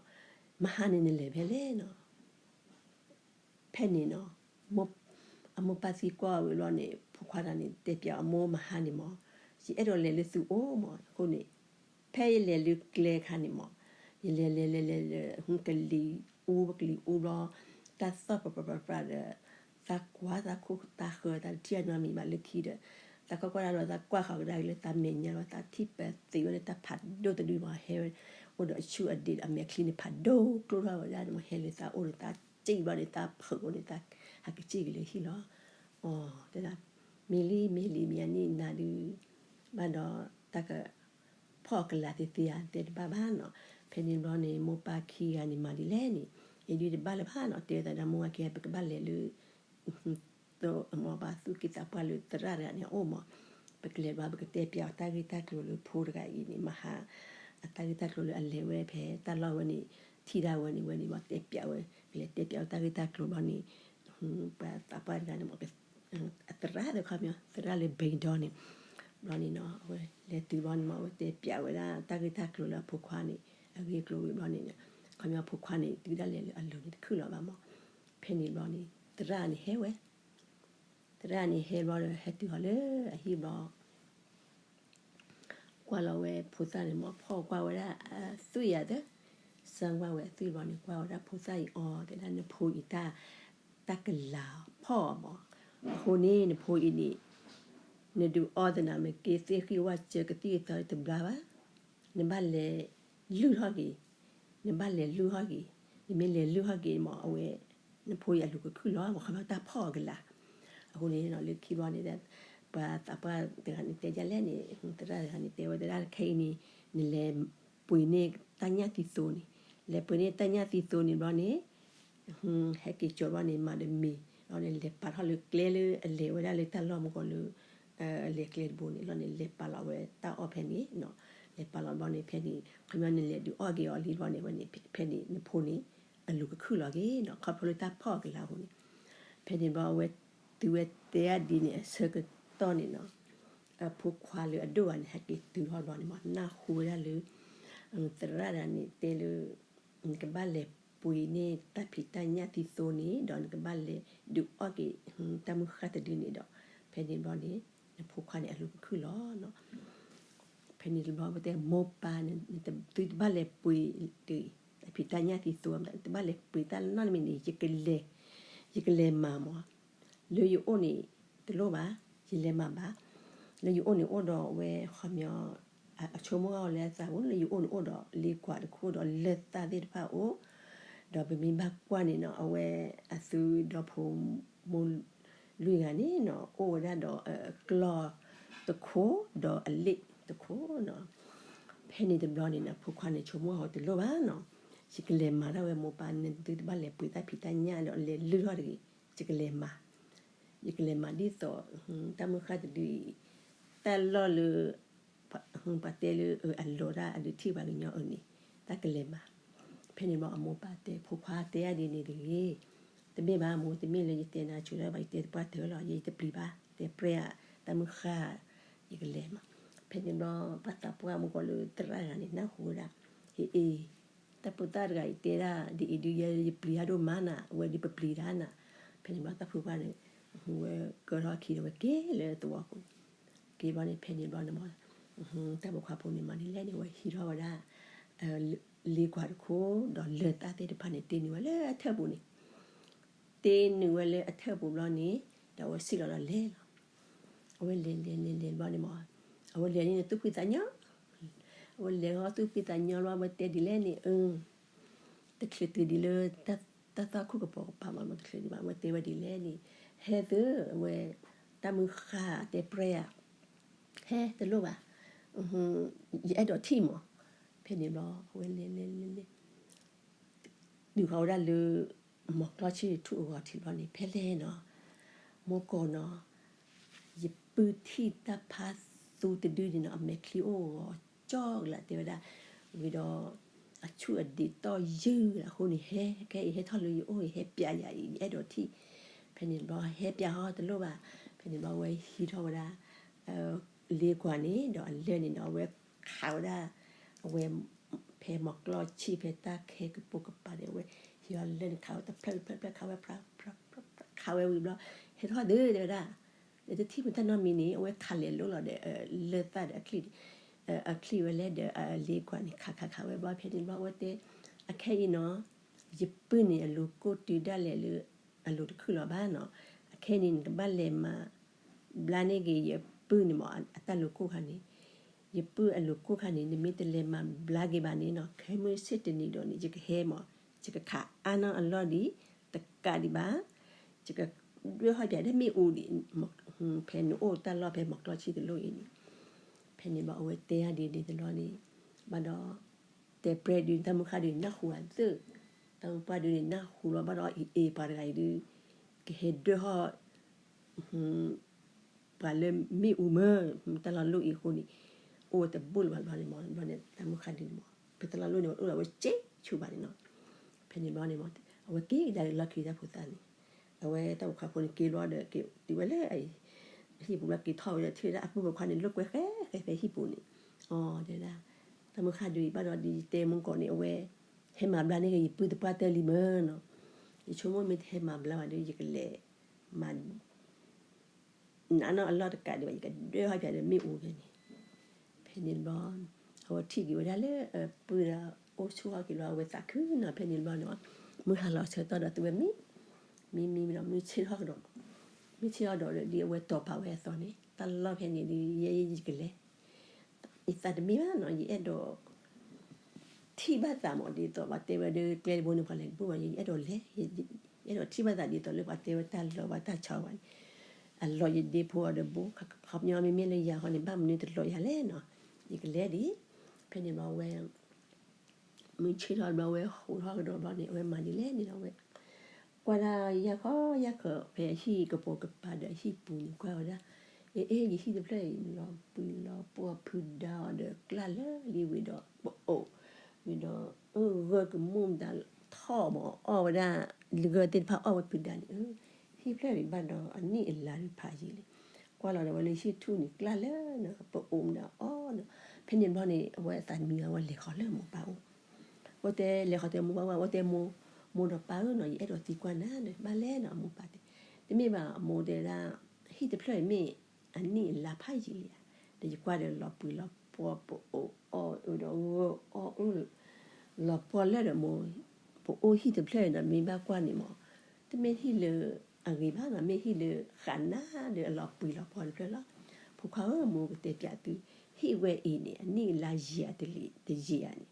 မဟါန့ၣ်နလဲၤဖဲလဲၣ်နီၤ ဖဲန့ၣ်နီၤ အမိၢ်ပၢ်သံကွၢ်ဝဲဘျီန့ၣ် ဖိခွါတဂၤန့ၣ် တဲပျးအမိၢ်မဟါန့ၣ်မး, ယအဲၣ်ဒိးလဲၤလၢသုအိၣ်မး, အဃိန့ၣ် ဖဲယလဲၤလၢကျဲခါန့ၣ်မး, ယလဲၤလဲၤလဲၤလဲၤလဲၤ ကလံၤအူ ကလံၤအူဘျီ, တၢ်သီၣ်ပြးပြးပြးပြးဒီး သးကွၢ်သးခိၣ်သးဃၢၤ သးတထံၣ်အနီတမံၤဘၣ်လၢခံဒီး, သးကွၢ်ကွၢ်ဒၣ်ဒီး သးကွၢ်ဃီၤကဒါက့ၤလၢသးမဲာ်ညါလီၤ, သးထံၣ်ပသံးဝဲလၢတၢ်ဖးဒိၣ်တဒုမး ဟဲဝဲ, အိၣ်ဒီးအဆူၣ်အဒံးဒီးအမဲာ်ချံန့ၣ်ဖးဒိၣ်ကျိထီၣ်ဝဲဒၣ်န့ၣ်မး ဟဲလၢသးအိၣ်န့ၣ် သးစံၣ်ဘျီန့ၣ် သးဖုးအိၣ်န့ၣ် သးဟးကစံၣ်က့ၤလၢဟံၣ်လီၤ. အီၤ တဲဒၣ်, မ့ၢ်လံ မ့ၢ်လံ မ့ၢ်အနံၣ်နၤဒုး, ဘၣ်ဒီးတၢ်က ဖီၣ်အကလၤသ့သ့ဧါ တဲတဘၣ်ဘၣ်နီၤ. ဖဲန့ၣ်ဘျီန့ၣ် မိၢ်ပၢ်ခံဂၤန့ၣ်မၤဒ်လဲၣ်န့ၣ်, အံၤဒုးတဘၣ်လၢၤဘၣ်နီၤ, တဲဝဲသးဒီးမိၢ်ဝၤခံဂၤ ပကဘၣ်လဲၤလၢ မိၢ်ပၢ်သူၣ်က့သးပှၢ်လၢသရၣ်တဂၤန့ၣ်အအိၣ်မး, ပကလဲၤဘျီ ပကတဲပျးအီၤတၢ်ဂ့ၢ်တၢ်ကျိၤလၢဖိတဂၤအံၤန့ၣ် မဟါ အတၢ်ဂ့ၢ်တၢ်ကျိၤလၢအလဲၤဝဲဖဲတၢ်လီၢ်ဝဲန့ၣ် ထံၣ်ဒၣ်ဝဲန့ၣ် ဝဲန့ၣ်ဘျီတဲပျးဝဲ, ကလဲၤတဲပျးအီၤတၢ်ဂ့ၢ်တၢ်ကျိၤဘျီန့ၣ် ပှၤသးပှၢ်တဂၤန့ၣ်မး အသရၣ်သ့ၣ်ခီပညီ သရၣ်လၢဘ့ၣ်ဒီန့ၣ်, ဘျီန့ၣ်နီၤ အဝဲလဲၤတုၤဘျီန့ၣ်မး အဝဲတဲပျးဝဲဒၣ်တၢ်ဂ့ၢ်တၢ်ကျိၤလၢအဖိခွါန့ၣ် အဂ့ၢ်အကျိၤဝံၤဘျီန့ၣ်, ခီပညီဖိခွါန့ၣ် တုၤဒၣ်လဲာ်လၢအလိၤန့ၣ်တခုၣ်လီၤဘၣ်မး, ဖဲန့ၣ်ဘျီန့ၣ် သရၣ်န့ၣ်ဟဲဝဲ, သရၣ်န့ၣ်ဟဲဘျီဒီး ဟဲတုၤဃီၤလၢအဟံၣ်ဘျီ ကွၢ်လီၤဝဲဖိသၣ်န့ၣ်မး ဖီၣ်ကွၢ်ဝဲဒၣ်အသွံၣ်ယၤသၢ, စၢကွၢ်ဝဲအသွံၣ်ဘျီန့ၣ် ကွၢ်ဝဲဒၣ်ဖိသၣ်အံၤအီၤ တဲဒၣ်နဖိအံၤတၢ်, တၢ်ကလၤဖီၣ်အီၤမး, အဃိန့ၣ် နဖိအံၤန့ၣ် နဒုးအီသနၤမ့ၢ်က့ သ့ၣ်ဃံၣ်ဝၣ်စၢၤကသံၣ်ကသီတဘျါဘၣ်, နဘၣ်လဲၤလုၢ်ထီၣ်က့ၤ, နဘၣ်လဲၤလုၢ်ထီၣ်က့ၤ, နမ့ၢ်လဲၤလုၢ်ထီၣ်က့ၤမး အဝဲ နဖိအံၤအလူၤကခုၣ်လီၤ မ့ၢ်ခီဖျိတၢ်ဖီၣ်အီၤကလၤ, အဃိန့ၣ်နီၤ လၢခံဘျီန့ၣ် ပှၤသးပှၢ်တဂၤန့ၣ်တဲဒ်လဲၣ်န့ၣ် သရၣ်တဂၤန့ၣ် တဲဝဲဒၣ်ခဲအံၤန့ၣ် နလဲၤပှ့ၤန့ၢ်တၢ်ညၣ်သံသိန့ၣ်, လဲၤပှ့ၤန့ၢ်တၢ်ညၣ်သံသိန့ၣ်ဘျီန့ၣ် ဟဲက့ၤကၠီဘျီန့ၣ် မၤတမံၤဘျီန့ၣ် လဲၤပာ်ထီၣ်လၢကျဲလၢအလဲၤဝဲဒၣ်လၢတၢ်လီၢ်မူကီၢ်လၢ လဲၤကျဲတဘိန့ၣ်လီၤန့ၣ် လဲၤပာ်လီၤဝဲတၢ်အီၣ်ဖဲန့ၣ်, လဲၤပာ်လီၤဘျီန့ၣ် ဖဲန့ၣ် ခီပညီနလဲၤဒုးအီၣ်က့ၤအီၤလံဘျီန့ၣ် ဝဲန့ၣ် ဖဲန့ၣ် နဖိန့ၣ် အလူၤကခုၣ်လီၤက့ၤနီၤ ခီဖျိလၢတၢ်ဖီၣ်အီၤကလၤအဃိန့ၣ်, ဖဲန့ၣ်ဘျီအဝဲ တုၤဝဲတဲအဒ်န့ၣ် အဆၢကတီၢ်န့ၣ်နီၤ အဖိခွါလၢအဒိၣ်ဘၣ်န့ၣ် ဟဲက့ၤတုၤထီၣ်ဘျီန့ၣ်မး နၢ်ဟူဝဲဒၣ်လၢ သရၣ်တဂၤန့ၣ်တဲလၢ နကဘၣ်လဲၤပှ့ၤန့ၢ်တၢ်ဖံးတၢ်ညၣ်သံသိန့ၣ် ဒီးနကဘၣ်လဲၤဒုးအီၣ်က့ၤ တၢ်မုၢ်ဃၢ်တဒုန့ၣ်ဒီး ဖဲန့ၣ်ဘျီန့ၣ် နဖိခွါန့ၣ် အလူၤကခုၣ်လီၤနီၤ. ဖဲန့ၣ်တဘျီ ပတဲမိၢ်ပၢ်န့ၣ် သုတဘၣ်လဲၤပှ့ၤတၢ်ဖံးတၢ်ညၣ်သံသိ တဘၣ်လဲၤပှ့ၤတၢ်နီတမံၤန့ၣ် ယကလဲၤမၤမး လၢယအိၣ်န့ၣ် တလိၣ်ဘၣ်, ယလဲၤမၤဘၣ်. လၢယအိၣ်န့ၣ်အိၣ်ဒီးအဝဲ ခီပညီ အဆိကမိၣ်အီၤလၢအသးအိၣ် လၢယအိၣ်န့ၣ်အိၣ်ဒီးလ့ကွၢ်တခိၣ်ဒီးလၢၢ်သၣ်သ့ၣ်တဖၣ်အိၣ်, ဒီးပမ့ၢ်ဘၣ်ကွၢ်န့ၣ်နီၤ အဝဲအသုဒီဖိမိၢ်လွံၢ်ဂၤန့ၣ်နီၤ အိၣ်ဝဲဒၣ်ဒီးအကျီၢ်တခိၣ် ဒီးအလ့ၣ်တခိၣ်နီၤ. ဖဲန့ၣ်တဘျီန့ၣ်နီၤ ဖိခွါန့ၣ်ဆိကမိၣ်အီၤတလိၣ်ဘၣ်နီၤ, ယကလဲၤမၤဒၣ်ဝဲမိၢ်ပၢ်န့ၣ် သုတဘၣ်လဲၤပှ့ၤတၢ်ဖံးတၢ်ညၣ်ဒီးလဲၤလုၢ်ထီၣ်တဂ့ၤ, ယကလဲၤမၤ ယကလဲၤမၤဒ်သိး တၢ်မုၢ်ဃၢ်တဒုအံၤ တၢ်လီၢ်လၢ ပှၤတဲလၢအလီၤတၢ်အဒုးထံၣ်ပှၤကညီအၢန့ၣ် တၢ်ကလဲၤမၤ. ဖဲန့ၣ်ဘျီအမိၢ်ပၢ်တဲ ဖိခွါတဲအဒ်န့ၣ်တဂ့ၤ, တမ့ၢ်ဘၣ်မိၢ် တမ့ၢ်လၢယတဲနၤဆိဒၣ်ဘၣ် ယတဲတပှၢ်တၢၢ်လီၤ ယတပျံၤဘၣ် တဲပြဲအတၢ်မုၢ်ဃၢ် ယကလဲၤမၤ. ဖဲန့ၣ်ဘျီ ပှၤသးပှၢ်မူကီၢ်လၢသရၣ်တဂၤန့ၣ် နၢ်ဟူဝဲဒၣ် ဟ့ၣ်အ့ တၢ်ဖိသၣ်တဂၤအံၤတဲဒၣ်ဒ်အံၤဒုး ယပျံၤအါဒိၣ်မးနၤ အဝဲဒုးပပျံၤတၢ်နၤ. ဖဲန့ၣ်ဘျီတၢ်ဖိခွါန့ၣ် ဝဲကၢထီၣ်ခံဒီးဝဲက့ၤလၢသဝီပူၤ, က့ၤဘျီန့ၣ် ဖဲန့ၣ်ဘျီန့ၣ်မး တၢ်ဖိခွါဖိန့ၣ်မၤဒ်လဲၣ်န့ၣ် ဝဲဟံးထီၣ်ဝဲဒၣ် လ့ကွၢ်တခိၣ် ဒီးလၢၢ်သၣ်သ့ၣ်တဖၣ်န့ၣ် တ့နုာ်ဝဲလၢအထၢၣ်ပူၤန့ၣ် တ့နုာ်ဝဲလၢအထၢၣ်ပူၤဘျီန့ၣ် ဒီးအဝဲစံၣ်လီၤဒီးလဲၤလီၤ. အဝဲလဲၤလဲၤလဲၤလဲၤဘျီန့ၣ်မး အဝဲလဲၤန့ၣ်သူၣ်ဖှံသးညီ, အဝဲလဲၤဃီသူၣ်ဖှံသးညီလီၤ အဝဲတဲဒ်လဲၣ်န့ၣ် အၢ တချုးတုၤဒ်လၢ တၢ်သီၣ်ခိၣ်ကပိာ်ကပၤမး တချုးဒံးဘၣ် အဝဲတဲဝဲဒ်လဲၣ်န့ၣ် ဟဲသု အဝဲ တၢ်မုၢ်ဃၢ်တဲပြဲအ ဟဲတလိၣ်ဘၣ် ယအဲၣ်ဒိးထံၣ်မး. ဖဲန့ၣ်ဘျီ အဝဲလဲၤလဲၤလဲၤလဲၤ တုၤဃီၤဝဲဒၣ်လၢ မီၢ်ကျီၢ်ဆံၣ်ထူၣ်အဂီၤထံးဘျီန့ၣ် ဖဲလဲၣ်နီၤ မိၢ်ကီၢ်နီၤ ယပုၢ်ထံၣ်တၢ်ဖးသူတဒုန့ၣ်နီၤ အမဲာ်ချံအိၣ်ဂီၤကၠီကလးတဲဝဲဒၣ် ဝံၤဒီး အဆူၣ်အဒံးတီၢ်ယုၢ်လၢအဃိန့ၣ် ဟဲ ခဲအံၤဟဲထီၣ်လၢယအိၣ်အံၤ ဟဲပျးယၤအံၤ ယအဲၣ်ဒိးထံၣ်. ဖဲန့ၣ်ဘျီဟဲပျးဟီတလိၣ်ဘၣ်. ဖဲန့ၣ်ဘျီဝဲဟံးထီၣ်ဝဲဒၣ် လ့ကွၢ်န့ၣ် ဒီးအလၢၢ်န့ၣ်ဒီး အဝဲခးဝဲဒၣ် အဝဲ ဖဲမီၢ်ကျီၢ်ဆံၣ်ဖဲတၢ်ခဲကပိာ်ကပၤန့ၣ် အဝဲဟံးထီၣ်လၢၢ်န့ၣ် ခးဝဲတဖျၢၣ်တဖျၢၣ်တဖျၢၣ် ခးဝဲ ခးဝဲဝံၤဘျီ ဟဲထီၣ်ဒုးတဲဝဲဒၣ် ဒီးတထံၣ်မုၢ်တၢ်နီတမံၤန့ၣ် အဝဲခးလဲၤလိလီၤဒီး လၢသၣ်ဒီးအချံၣ်, အချံၣ်ဝဲလဲၣ်ဒီးအလ့ကွၢ်န့ၣ် ခးခးခးဝဲဘျီ ဖဲန့ၣ်ဘျီအဝဲတဲ, အခဲအံၤနီၤ, ယပုၢ်န့ၣ် အလူၤကိၢ်တုၤဒၣ်လဲာ်လၢ အလူၤတခုၣ်လီၤဘၣ်နီၤ, အခဲအံၤန့ၣ် နကဘၣ်လဲၤမၤဘျါန့ၢ်က့ၤယပုၢ်န့ၣ်မး အတၢ်လူၤကိၢ်ခါန့ၣ်, ယပုၢ်အလူၤကိၢ်ခါန့ၣ် နမ့ၢ်တလဲၤမၤဘျါက့ၤဘၣ်န့ၣ်နီၤ ခဲမုၢ်ဆ့ၣ်တနံၤဒီးန့ၣ် ယကဟဲမး, ယကခးအါနီၢ်အလီၢ်ဒံး, တကးဒံးဘၣ်, ယကဒွဲၣ်ဟီၣ်ပၠးဒီးမ့ၣ်အူဒံး, ဖဲနအိၣ်တၢ်လီၢ်ဖဲမီၤကျီၢ်ဆံတလိၣ်အံၤန့ၣ်, ဖဲန့ၣ်ဘျီအဝဲတဲအါဒ်န့ၣ်တဘျီန့ၣ်, ဘၣ်ဒီး တဲပြဲဒုး တၢ်မုၢ်ဃၢ်ဒုးနၢ်ဟူအသး, တၢ်မုၢ်ပှၢ်ဒုးန့ၣ် နၢ်ဟူလီၤဘၣ်ဒီး အ့ၣ်အ့ၣ်ပှၤတဂၤအံၤဒုး, ကဟဲဒွဲၣ်ဟီၣ် ပှၤလၢမ့ၣ်အူမ့ၢ် တၢ်လီၢ်လိၣ်အံၤအဃိန့ၣ်, အိၣ်ဝဲတဘိၣ်လၢၤဘၣ်ဘျီန့ၣ်မး ဘျီန့ၣ် တၢ်မုၢ်ဃၢ်ဒုးန့ၣ်မး ဖဲတၢ်လီၢ်လိၣ်န့ၣ် အိၣ်လီၤဝဲစ့ဆူၣ်ဘၣ်န့ၣ်နီၤ, ဖဲန့ၣ်ဘျီန့ၣ်မး အဝဲက့ၤကဒါက့ၤလီၢ်ခံတၢ်ဖိသၣ်န့ၣ်, အဝဲတၢ်ပိာ်ခွါဖိန့ၣ်က့ၤဘျီဒီး က့ၤတုၤဝဲလၢ ဟံၣ်ပူၤဘျီက့ၤထီၣ်ဝဲဒီး ထံၣ်ဝဲဒၣ်အပုၢ်ပိာ်ခွါန့ၣ် လိာ်ကွဲဃဲဃဲဖဲဟံၣ်ပူၤန့ၣ်, အီၤတဲဒၣ်, တၢ်မုၢ်ဃၢ်ဒုးအံၤဘၣ်ဒီးဒ်ယတဲမူကီၢ်န့ၣ် အဝဲ ဟဲမၤဘျါန့ၢ်က့ၤယပုၢ်တပှၢ်တၢၢ်လံမ့ၢ်နီၤ, ယဆိကမိၣ်မ့ၢ်တဟဲမၤဘျါဘၣ်ဒီး ယကလဲၤမၤ နအနီၢ်အလီၢ်တကးဒံးဘၣ် ယကဒွဲၣ်ဟီၣ်ပၠးဒီးမ့ၣ်အူဖဲန့ၣ်, ဖဲန့ၣ်တဘျီ အဝဲထံၣ်က့ၤဝဲဒၣ်လၢ ပုၢ်ဒီးအိၣ်ဆူၣ်ဟီၣ်က့ၤဘျီ အဝဲသးခုနီၤ ဖဲန့ၣ်တဘျီန့ၣ်, မုၢ်ဟါလီၤဆၢကတီၢ်ဒီးသုဝဲမံ, မံမံမံဒီး မုၢ်ဆ့ၣ်ထီၣ်ကဒီး, မုၢ်ဆ့ၣ်ထီၣ်ဒီးဒီးဒ်အဝဲတီၤပာ်ဝဲအသိးန့ၣ် တၢ်လီၢ်ဖဲန့ၣ်ဒ် ယဲယကလဲၤ ယသးတမံဘၣ်နီၤ ယအဲၣ်ဒိး ထံၣ်ဘၣ်သးမး ဒ်သိးပှၤတဲဝဲဒၣ်ကျဲတဘိန့ၣ် ပှၤလဲၤတဘိဘၣ် ယအဲၣ်ဒိးလဲၤ, ယအဲၣ်ဒိးထံၣ်ဘၣ်သးဒ်သိးလၢပှၤတဲဝဲတၢ်လီၤဘၣ်တၢ်ဆီဘၣ်န့ၣ်, အလီၤယဒ့ဖိအီၤဒီးဘိ, ခီပညီမ့မ့ၢ်လၢယၤဃီန့ၣ် ဘၣ်မနုၤတလီၤယၤလဲၣ်နီၤ, ယကလဲၤဒံး, ဖဲန့ၣ်ဘျီဝဲ မုၢ်ဆ့ၣ်ထီၣ်ဘျီဝဲဟိးထီၣ်ကဒီးဘျီန့ၣ် အဝဲမၤဒ်လဲၣ်န့ၣ်ဒီးဝဲ ကွၢ်ဒၣ်ယၢ်ခီယၢ်ခီ ဖဲအဟံၣ်ကပိာ်ကပၤဒီးအဟံၣ်ပူၤန့ၣ် ကွၢ်ဝဲဒၣ်, အ့ အ့ ယဟံၣ်တဖျၢၣ်အံၤ လီၤပှံၤလီၤပှီၢ်ဖုဒါအီၤဒီးကျၢ်လၢာ်လံဝံၤဒီး ပအိၣ်, ဝံၤဒီး အဂၢၢ်ကမူၣ်မတၤထီၣ်မးအီၣ်ဝဲဒၣ်, လၢဂၢၢ်သ့ၣ်တဖၣ်အီၣ်ဝဲဖုဒါန့ၣ်, ဟံၣ်ဖျၢၣ်အံၤဘၣ်ဒီးအနံၣ်အလါဒုးဖးယံာ်လံ, ကွၢ်လီၤဒီးဝဲလၢဟံၣ်ထူၣ်န့ၣ် ကျၢ်လၢာ်နီၤ ပအိၣ်မတၤအီၣ်နီၤ, ဖဲန့ၣ်ဘျီန့ၣ် အဝဲအသးတမံဘၣ် အဝဲလဲၤဃီၤလၢမိၢ်ပၢ်အိၣ် အဝဲတဲလဲၤဃီၤတဲမိၢ်ပၢ်ဝဲ အဝဲတဲမိၢ်, မိၢ်ဒီးပၢ်ဧၢနီၤ ယအဲၣ်ဒိးသံကွၢ်နၤဒီး ဘၣ်လဲၣ်နီၤ မိၢ်ပၢ်တဲ, တမ့ၢ်ဘၣ် မိၢ်တဲဒၣ်, ဟံၣ်တဖျၢၣ်အံၤမ့ၢ်အနံၣ်အလါဖးယံာ်လံဧါ, ဒီးယကွၢ်ဒီးလီၤပှံၤလီၤပှီၢ် ပအိၣ်အီၣ်အၢဒီးဂၢၢ်အီၣ်အၢ လီၤပှီၢ်လၢာ်ဒီးမိၢ်, ပအိၣ်ဟံၣ်တဖျၢၣ်အံၤဒီးမ့ၢ်ဘၣ်ကွၢ်န့ၣ်မး, တမ့ၢ်ဟံၣ်လၢအဂ့ၤဘၣ်နီၤ မ့ၢ်ဟံၣ်လၢဃးနၤဒီးအလီၤပှံၤလီၤပှီၢ်တဖျၢၣ်လီၤ, ဖိခွါဧၢ မိၢ်ကတဲပၠးသု, ဟံၣ်ဝဲအံၤန့ၣ် အနံၣ်အလါယံာ်ဧါတယံာ်ဧါန့ၣ်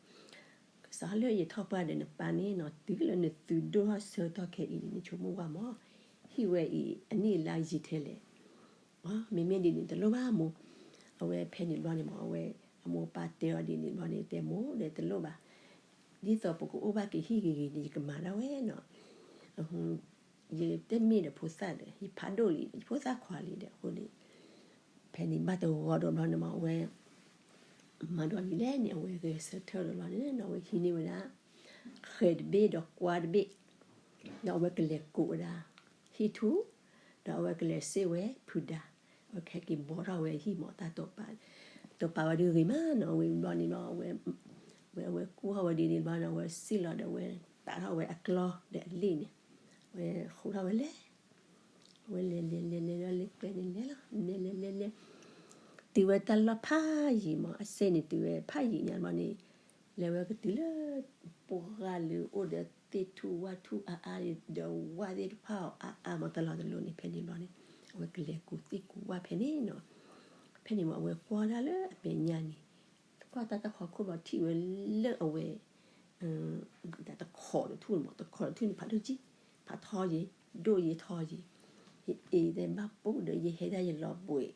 ကစၢ်လၢယထီၣ်ပှၢ်ဒီးနပၢ်န့ၣ်နီၤ တုၤလၢနသုဒိၣ်ထီၣ်ဆၢကတီၢ်ခဲအံၤန့ၣ် နဆိကမိၣ်ကွၢ်မး, ဟံၣ်ဝဲအံၤ အနံၣ်အလါယံာ်ထဲလဲၣ်, မ့မ့ၢ်ဒ်န့ၣ်တလိၣ်ဘၣ်မိၢ်, အဝဲဖဲန့ၣ်ဘျီန့ၣ်မး အဝဲအမိၢ်ပၢ်တဲအီၤဒ်န့ၣ်ဘျီန့ၣ် တဲမိၢ်ဒီးတလိၣ်ဘၣ်, ဒ်သိးပကအိၣ်ဘၣ်က့ၤဟံၣ်ဂ့ၤဂ့ၤန့ၣ် ယကမၤဒၣ်ဝဲနီၤ ယတမ့ၢ်ဒီးဖိသၣ်ဒီး ယဖးဒိၣ်လံ ယဖိသၣ်ခွါလံဒီးအဃိန့ၣ်, ဖဲန့ၣ်ဘၣ်တဂီၤဒီးဘျီန့ၣ်မး အဝဲ မၤဒီးဒ်လဲၣ်န့ၣ် အဝဲဂဲၤဆၢထၢၣ်ဒီးဘျီန့ၣ် အဝဲဟံးန့ၢ်ဝဲဒၣ် ဃဲၤတဘ့ၣ်ဒီးကွါတဘ့ၣ်, ဒီးအဝဲကလဲၤကိးဝဲဒၣ် ဟံၣ်ထူၣ်, ဒီးအဝဲကလဲၤစ့ၢ်ဝဲဖုဒါ, အဝဲကဟဲက့ၤဘှီထီၣ်ဝဲဟံၣ်မးတၢ်တိာ်ပာ်, တိာ်ပာ်ဝဲဒုးဂ့ၤမးနီၤ ဝံၤဘျီန့ၣ်ဘျီ ဝဲ ဝဲကွၢ်ဝဲဒ်န့ၣ်ဘျီန့ၣ် အဝဲစ့ၢ်လီၤဒီး အဝဲတးထီၣ်ဝဲအကျီဒီးအလ့ၣ်န့ၣ်, အဝဲဃိးထီၣ်ဝဲလဲၤ အဝဲလဲၤလဲၤလဲၤလဲၤလၢလ့ၣ်ကွဲန့ၣ်လဲၤလီၤ လဲၤလဲၤလဲၤလဲၤ, တုၤဝဲတၢ်လီၢ်ဖးယံၤမး အစ့ၢ်န့ၣ် တုၤဝဲဖးယံၤညါဘျီန့ၣ်, လဲၤဝဲကတုၤလၢ ပှၢ်ဂၤလၢအိၣ်ဒီးသ့ၣ်ထူၣ်ဝၣ်ထူၣ်အါအါဒီး ဝၣ်သ့ၣ်တဖၣ်အါအါမး တၢ်လီၢ်တလီၢ်န့ၣ် ဖဲန့ၣ်ဘျီန့ၣ်, အဝဲကလဲၤကူးသ့ၣ်ကူးဝၣ်ဖဲန့ၣ်နီၤ, ဖဲန့ၣ်မး အဝဲကွၢ်ဒၣ်လၢအမဲာ်ညါန့ၣ်, ကွၢ်တၢ်တၢ်ဖီခိၣ်ဘျီထံၣ်ဝဲလၢအဝဲ တခီးတထူၣ်န့ၣ်မး တခီးတထူၣ်န့ၣ် ဖးဒိၣ်ကံ, ဖးထီယံၤ, ဒိၣ်ယံၤထီယံၤ, ယအ့ၣ်တဲဘၣ်ပူၤဒီး ယဟဲဒၣ်ယလီၤဘှံး,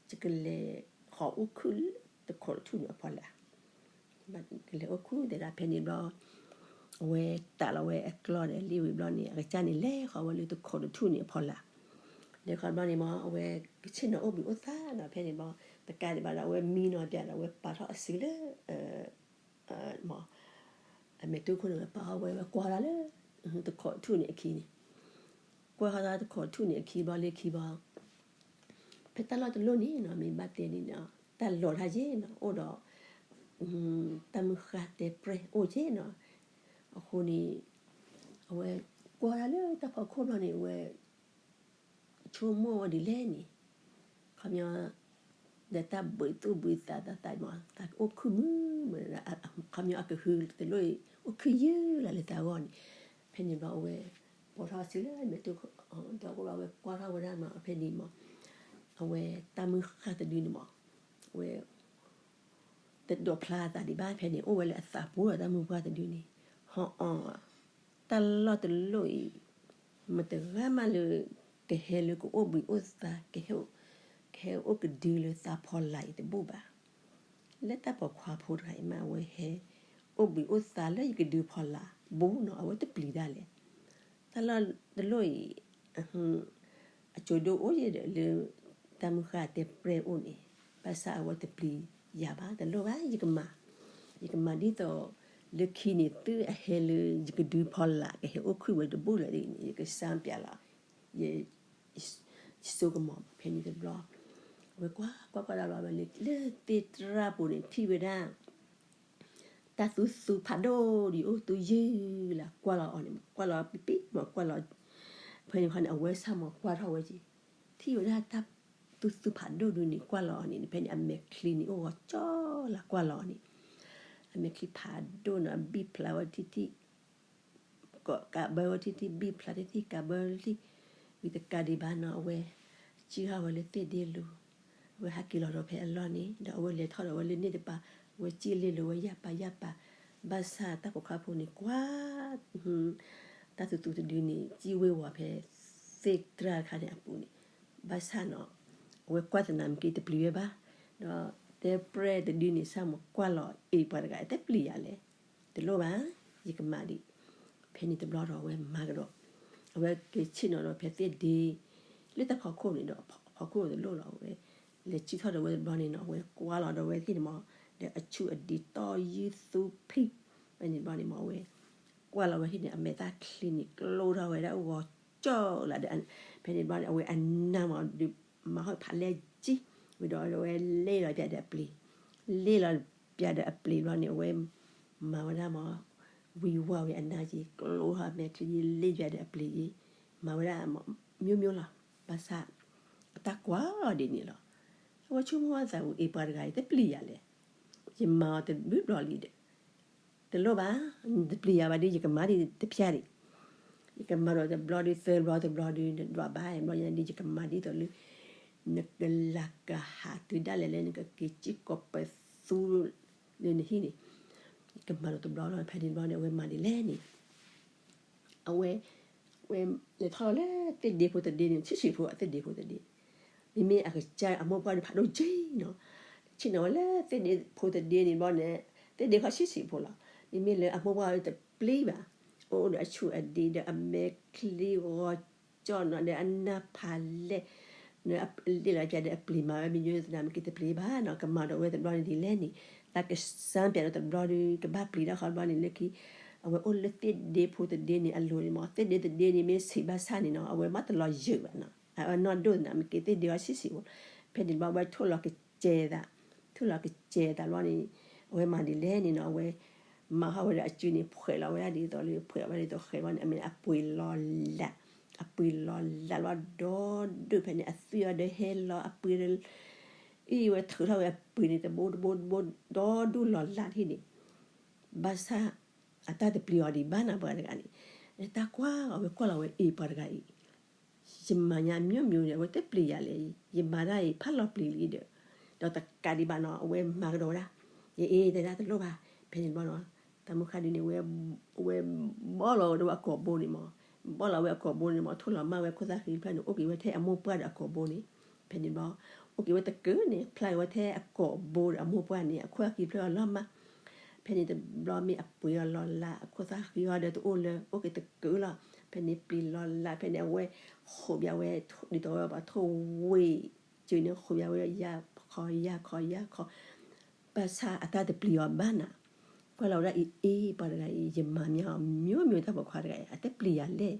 ယကလဲၤဃီၤအိၣ်ခုၣ်လၢတခီးတထူၣ်န့ၣ်အဖီလာ်, ကလဲၤအိၣ်ခုၣ်တဲဒၣ်ဖဲန့ၣ်ဘျီ, အဝဲတးလီၤဝဲအကျီဒီးလ့ၣ်ဝံၤဘျီန့ၣ် အကစၢ်န့ၣ်လဲၤဃီၤဝဲလၢတခီးတထူၣ်န့ၣ်အဖီလာ်, လဲၤဃီၤဘျီန့ၣ်မး အဝဲကဆ့ၣ်နီၤအိၣ်ဘှံးအိၣ်သါနီၤ ဖဲန့ၣ်ဘျီ, တကးဒံးဘၣ်ဒီး အဝဲမံနီၤပၠးဒီး အဝဲပာ်ထီၣ်အစုလၢ မး, အမဲာ်တူၢ်ခိၣ်န့ၣ် ဝဲပာ်အီၤဝဲ ဝဲကွၢ်ဒၣ်လၢ တခီးတထူၣ်န့ၣ်အခံန့ၣ်, ကွၢ်ဃီၤတၢ်တခီးတထူၣ်န့ၣ်အခံဘျီလၢခံဘျီ, ဖဲတၢ်လီၢ်တလီၢ်န့ၣ်နီၤ မ့ၢ်ဘၣ်တဲန့ၣ်နီၤ တၢ်လီၤတၢ်ယ့ၢ်နီၤ အိၣ်ဒီး တၢ်မုၢ်ဃၢ်တဲပြဲၢ်အိၣ်က့နီၤ, အဃိန့ၣ် အဝဲကွၢ်ဒၣ်လၢတၢ်ဖီခိၣ်ဘျီန့ၣ် အဝဲ ဆိကမိၣ်ဝဲဒ်လဲၣ်န့ၣ် ဒီးတၢ်ဘှံးသူၣ်ဘှံးသးတၢ်သးမး သးကအိၣ်ခုၣ်မုာ်မုာ်, ခီပညီအကဟုတလိၣ်အံၤ အိၣ်ခုၣ်ယုၢ်လီၤလၢသးဂီၢ်န့ၣ်, ဖဲန့ၣ်ဘျီအဝဲ ပိာ်ထီၣ်စုလၢမဲာ်တိၢ်ဒီးအိၣ်လီၤ အဝဲကွၢ်ထီၣ်ဝဲဒၣ်မး ဖဲန့ၣ်မး အဝဲတၢ်မုၢ်ဃၢ်တဒုန့ၣ်မး အဝဲ တဒိးဖျါအသးဒံးဘၣ် ဖဲန့ၣ် အိၣ်ဝဲလၢအသးပူၤဒီးတၢ်မုၢ်ပှၢ်တဒုန့ၣ်, ဟီအီၤ တၢ်လီၢ်တလီၢ်အံၤ မတဂၤမးလၢ ကဟဲလၢကအိၣ်ဘှံးအိၣ်သါ ကဟဲ ကဟဲအိၣ်ကဒုလၢသးဖီလာ်အံၤတဘူၣ်ဘၣ်. လၢတၢ်ပိာ်ခွါဖိတဂၤအံၤမး အဝဲဟဲ အိၣ်ဘှံးအိၣ်သါလၢယကဒုဖီလာ်ဘူးနီၤ အဝဲတပျံၤဒၣ်လဲာ်. တၢ်လီၢ်တလီၢ်အံၤ အစိဒိၣ်အိၣ်ယဲဒီးလၢ တၢ်မုၢ်ဃၢ်တဲပြဲၢ်အိၣ်န့ၣ်, ဘၣ်ဆၣ်အဝဲတပျံၤယၤဘၣ် တလိၣ်ဘၣ် ယကမၤ, ယကမၤဒ်သိး လၢခံန့ၣ် သုအဟဲလၢယကဒုဖီလာ် ကဟဲအိၣ်ခုၣ်ဝဲတဘူၣ်လၢၤန့ၣ် ယကစၢ်ပျးလီၤ ယ ယစိကမီၤ ဖဲန့ၣ်တဘျီ အဝဲကွၢ်ကွၢ်ကွၢ်ဒၣ်ဘျီဝဲလၢ လၢသ့ၣ်တြၢ်ပူၤန့ၣ် ထံၣ်ဝဲဒၣ် တၢ်သူသူဖးဒိၣ်ဒ်အိၣ်သူယုၢ်လၢကွၢ်လီၤအီၤန့ၣ် ကွၢ်လီၤပံပံမး ကွၢ်လီၤ ဖဲန့ၣ်ခီန့ၣ် အဝဲဆၣ်မးကွၢ်ထီၣ်ဝဲက့ၤ ထံၣ်ဝဲဒၣ်တၢ်သူသူဖးဒိၣ်ဒုန့ၣ် ကွၢ်လီၤအီၤန့ၣ် ဖဲန့ၣ် အမဲာ်ချံန့ၣ်အိၣ်ဂီၤကၠီလၢကွၢ်လီၤအီၤန့ၣ် အမဲာ်ချံဖးဒိၣ်နီၤ အဘံၣ်ဖျါဝဲထံထံၣ် ကးဘၢဝဲထံထံၣ် ဘံၣ်ဖျါထံထံၣ် ကးဘၢထံထံၣ် ဝံၤတကးဒံးဘၣ်နီၤ အဝဲ စံၣ်ထီၣ်ဝဲလၢသ့ၣ်ဒ့လိၤ အဝဲဟးက့ၤလီၤဒီးဖဲအလီၢ်န့ၣ် ဒီးအဝဲလဲၤထီၣ်ဒီးဝဲလၢန့ၣ်တပၤ အဝဲစံၣ်လ့လိၤဝဲယၢ်ပၤယၢ်ပၤ ဘၣ်ဆၣ်တၢ်ပိာ်ခွါဖိန့ၣ်ကွၢ် တၢ်သူသူတဒုန့ၣ် စံၣ်ဝ့ၤဝီၤဖဲ သ့ၣ်တြၢ်တခါန့ၣ်အပူၤန့ၣ် ဘၣ်ဆၣ်နီၤ အဝဲကွၢ်သနာ်က့တပျံၤဝဲဘၣ် ဒီးတဲပြဲၢ်တဒုန့ၣ် ဆၣ်မးကွၢ်လီၤအ့ၣ်ပှၤတဂၤ တပျံၤယၤလဲၣ် တလိၣ်ဘၣ် ယကမၤဒံး ဖဲန့ၣ်တဘျီဒီးအဝဲမၤကဒီး အဝဲက့ၤဆ့ၣ်နီၤဒီးဖဲသ့ၣ်ဒ့ လၢတၢ်ဖီခိၣ်န့ၣ်ဒီး ဖီခိၣ်တလိၣ်လီၤ အဝဲ လဲၤစံၣ်ထီၣ်ဒီးဝဲတဘျီန့ၣ်နီၤ အဝဲကွၢ်လီၤဒီးဝဲဟံၣ်န့ၣ်မး ဒီးအဆူၣ်အဒံးတီယုၢ်သူဖံ ဖဲန့ၣ်တဘျီန့ၣ်မး အဝဲ ကွၢ်လီၤဝဲဟံၣ်န့ၣ် အမဲာ်သၣ်ချံန့ၣ် ကျိထီၣ်ဝဲဒၣ်ဂီၤကၠီလၢဒီး ဖဲန့ၣ်တဘျီန့ၣ် အဝဲအနၢ်မးဒုး မၤဟီၣ်ဖးလဲၢ်ကၠံ ဝံၤဒီးအဝဲလ့ၣ်လီၤပၠးဒီးအပျ့ၤ လ့ၣ်လီၤပၠးဒီးအပျ့ၤဘျီန့ၣ် အဝဲ မၤဝဲဒၣ်မး ဝံၤဝါဝဲအနၢ်က့ၤ ကျိထီၣ်မဲာ်ချံလ့ၣ်ပၠးဒီးအပျ့ၤက့ၤ မၤဝဲဒၣ် မျိုးမျိုးလီၤ ဘၣ်ဆၣ် အတၢ်ကွၢ်အီၤဒ်န့ၣ်လီၤ အဝဲဆိကမိၣ်အသးအူ အ့ၣ်ပှၤတဂၤအံၤ တပျံၤယၤလဲၣ် ယမၤအီၤတဘျုးဘျီလံဒီး တလိၣ်ဘၣ် တပျံၤယၤဘၣ်ဒီး ယကမၤဒံးတဖၠၣ်ဒံး ယကမၤဒီးတဘျီဒုး သၢဘျီတဘျီဒုး နဒွးဘၣ်ဘျီညါဒုး ယကမၤဒ်သိးလၢ နကလၤကဟးတုၤဒၣ်လဲာ်လၢနကက့ၤစံၣ်ကိးပသူ လၢနဟံၣ်န့ၣ် ယကမၤဒီးတဘျီလီၤ ဖဲန့ၣ်တဘျီန့ၣ် အဝဲမၤဒ်လဲၣ်န့ၣ် အဝဲ ဝဲလဲၤထီၣ်လီၤလၢသ့ၣ်ဒ့ဖိတဒ့န့ၣ် ဆံးဆံးဖိအသ့ၣ်ဒ့ဖိတဒ့ မ့မ့ၢ်အကစၢ်အမိၢ်ပှၢ်ဒုးဖးဒိၣ်က့နီၤ ဆ့ၣ်နီၤဝဲလၢသ့ၣ်ဒ့ဖိတဒ့န့ၣ်ဘျီန့ၣ် သ့ၣ်ဒ့ခီဆံးဆံးဖိလီၤ မ့မ့ၢ်လၢအမိၢ်ပှၢ်တပျံၤဘၣ် အိၣ်ဒီးအဆူၣ်အဒံးဒီးအမဲာ်ချံဂီၤကၠီနီၤ ဒီးအနၢ်ဖးလဲၢ် လ့ၣ်လီၤပၠးဒီးအပျ့ၤမၤဝဲမံၤယိသနာ်မ့ၢ်က့ၤတပျံၤဘၣ်နီၤ ကမၤဒီးဝဲတဘျီန့ၣ်ဒ်လဲၣ်န့ၣ် တၢ်ကစၢ်ပၠးဒီးတဘျီဒုး ကဘၣ်ပျံၤတၢ်ဃီတဘျီန့ၣ် လၢခံ အဝဲအိၣ်လၢသ့ၣ်ဒ့ဖိတဒ့န့ၣ်အလိၤန့ၣ်မး သ့ၣ်ဒ့တဒ့န့ၣ်မ့ၢ်ဆံးဘၣ်ဆၣ်န့ၣ်နီၤ အဝဲမ့ၢ်တလီၤယၢၤဘၣ်နီၤ အနီၢ်ဒိၣ်သနာ်မ့ၢ်က့ၤသ့ၣ်ဒ့ခီဆံးဆံးဖိ ဖဲန့ၣ်တဘျီဝဲထိၣ်လီၤကစဲၤသး ထိၣ်လီၤကစဲၤသးဘျီန့ၣ် အဝဲမၤဒ်လဲၣ်န့ၣ်နီၤ အဝဲ မၤဟီၣ်ဝဲဒီးအစုန့ၣ် ဖှဲးလီၤဝဲဒၣ်ဒ်သိးလၢ ဖှဲးလီၤဝဲဒၣ်ဒ်သိးဃဲၤဘျီန့ၣ် အမ့ၢ်အပှ့ၤလီၤလး အပှ့ၤလီၤလးလီၤဒီဒူၣ်ဖဲန့ၣ် အသွံၣ်အီၤဒီးဟဲလီၤအပှ့ၤဒီး အံၤဝဲထုးထီၣ်ဝဲအပှ့ၤန့ၣ် တဘိတဘိတဘိ ဒီဒူၣ်လီၤလးထံၣ်န့ၣ် ဘၣ်ဆၣ် အတၢ်တပျံၤအီၤဒံးဘၣ်နီၤ ပှၤတဂၤန့ၣ် တၢ်ကွၢ်အီၤဝဲကွၢ်လီၤဝဲအ့ၣ်ပှၤတဂၤအံၤ ယမၤညါမျိုးမျိုးန့ၣ် အဝဲတပျံၤယၤလဲၣ် ယမၤတၢ်အံၤဖးလီၤပျံၤလံဒီး ဒီးတကးဒံးဘၣ်နီၤ အဝဲမၤကဒီးဝဲဒၣ် ယအ့ၣ်တဲဒၣ်တလိၣ်ဘၣ် ဖဲန့ၣ်တဘျီနီၤ တၢ်မုၢ်ဃၢ်ဒုန့ၣ် ဝဲဘီၣ်လီၤဝဲဒၣ်အကိာ်ဘိန့ၣ်မး ဘီၣ်လီၤဝဲအကိာ်ဘိန့ၣ်မး ထိၣ်လီၤမၢ်ဝဲအခိၣ်သၣ်ဃံဖျၢၣ်န့ၣ် အိၣ်က့ၤဝဲထဲအမိၢ်ပှၢ်ဒီးအကိာ်ဘိန့ၣ် ဖဲန့ၣ်တဘျီ အိၣ်က့ၤဝဲတကုာ်န့ၣ် ဖျါက့ၤဝဲထဲအကိာ်ဘိဒီးအမိၢ်ပှၢ်န့ၣ် အခိၣ်သၣ်ဃံဖျၢၣ်အလီၢ်မၢ် ဖဲန့ၣ်တဘျီမ့ၢ်အပှ့ၤအီၤလီၤလး အခိၣ်သၣ်ဃံအီၤဒီးတအိၣ်လၢ အိၣ်က့ၤတကုာ်လီၤ ဖဲန့ၣ်ပျံၤလီၤလး ဖဲန့ၣ်အဝဲ ဃိးဘၣ်ဝဲ ဒ်သိးဝဲပှၤထိၣ်ဝ့ၢ် ကၢန့ၣ်ဃိးဘၣ်ဝဲ ယၤခီယၤခီယၤခီ ဘၣ်ဆၣ်အတၢ်တပျံၤအီၤဘၣ်နၤ ကွၢ်လီၤဝဲဒၣ်အံၤ အ့ၣ်ပှၤတဂၤအံၤ ယမၤမၠါအီၤ မျိုးမျိုး တၢ်ပိာ်ခွါတဂၤအံၤ အတပျံၤယၤလဲၣ်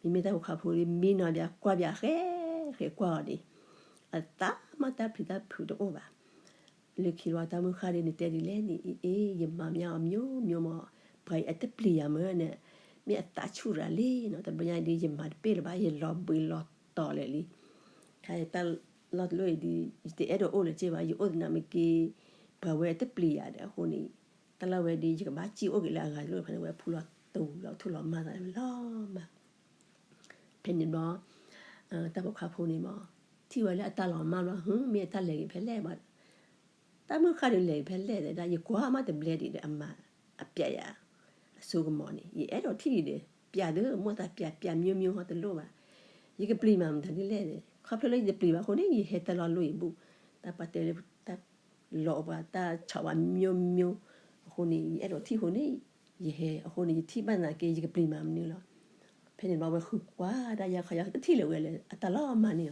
မ့မ့ၢ်တၢ်ပိာ်ခွါဖိလံ မံနီၤဘၣ် ကွၢ်ဘၣ်ဃဲ ဃဲကွၢ်အီၤန့ၣ် အသးမ့ၢ်တၢ်ပျံၤတၢ်ဖုးတအိၣ်ဘၣ် လၢခံလီၤတၢ်မုၢ်ဃၢ်ဒ်န့ၣ်တဲဒ်လဲၣ်န့ၣ် အ့ၣ် ယမၤမၠါအီၤ မျိုးမျိုး မး ပှၤအံၤအတပျံၤယၤမ့ၢ်န့ၣ် မ့ၢ်အသးဆူၣ်ရၤလံနီၤ တဘျီညါဒ်ယမၤတပ့ၢ်လၢၤဘၣ် ယလီၤဘှံးလီၤတီၤလၢာ်လံ ခါတၢ် လီၤတလီၢ်အံၤဒီး ယတအဲၣ်ဒိးအိၣ်လၢၤက့ဘၣ်, ယအိၣ်သနာ်က့ ပှၤဝဲတပျံၤယၤဒီးအဃိန့ၣ်, တၢ်လီၢ်ဝဲဒီး ယကဘၣ်စံၣ်အိၣ်က့ၤလၢအဂၤတလီၢ်ဖဲန့ၣ် ဝဲဖူလီၤတူၢ်လီၤထူလီၤမၤသးလီၤမး. ဖဲန့ၣ်ဘျီ တၢ်ပိာ်ခွါဖိန့ၣ်မး ထံၣ်ဝဲလၢအတၢ်လီၤမၢ်ဘျီ ဟ့ မ့ၢ်အတၢ်လဲၤက့ၤဖဲလဲၣ်ဘၣ်, တၢ်မုၢ်ဃၢ်ဒီးလဲၤဖဲလဲၣ်ဒၣ် ယကွၢ်မးတဘျဲဒံးဒီး အမၤအပျးယၤ အစိကမီၤန့ၣ် ယအဲၣ်ဒိးထံၣ်ဒံးဒီး ပျးဒီး မိၢ်သးပျး ပျးမျိုးမျိုးဟီတလိၣ်ဘၣ်, ယကပျံၤမးမတၤဒ်လဲၣ်န့ၣ် ခီဖျိလၢယတပျံၤဘၣ်အဃိန့ၣ် ယဟဲတၢ်လီၢ်လိၣ်ယဘူၣ်, တၢ်ပာ်တဲလၢတၢ်လီၤပှၤ တၢ်ဆီၣ်ပှၤမျိုးမျိုး အဃိန့ၣ် ယအဲၣ်ဒိးထံၣ်အဃိန့ၣ် ယဟဲအဃိန့ၣ် ယထံၣ်ဘၣ်သနာ်က့ ယကပျံၤမးမနုၤလီၤ. ဖဲန့ၣ်ဘျီဝဲဃုကွၢ်ဒၣ်ယၤခီယၤ တထံၣ်လၢၤဝဲလၢအတၢ်လီၤမၢ်န့ၣ်လီၤ.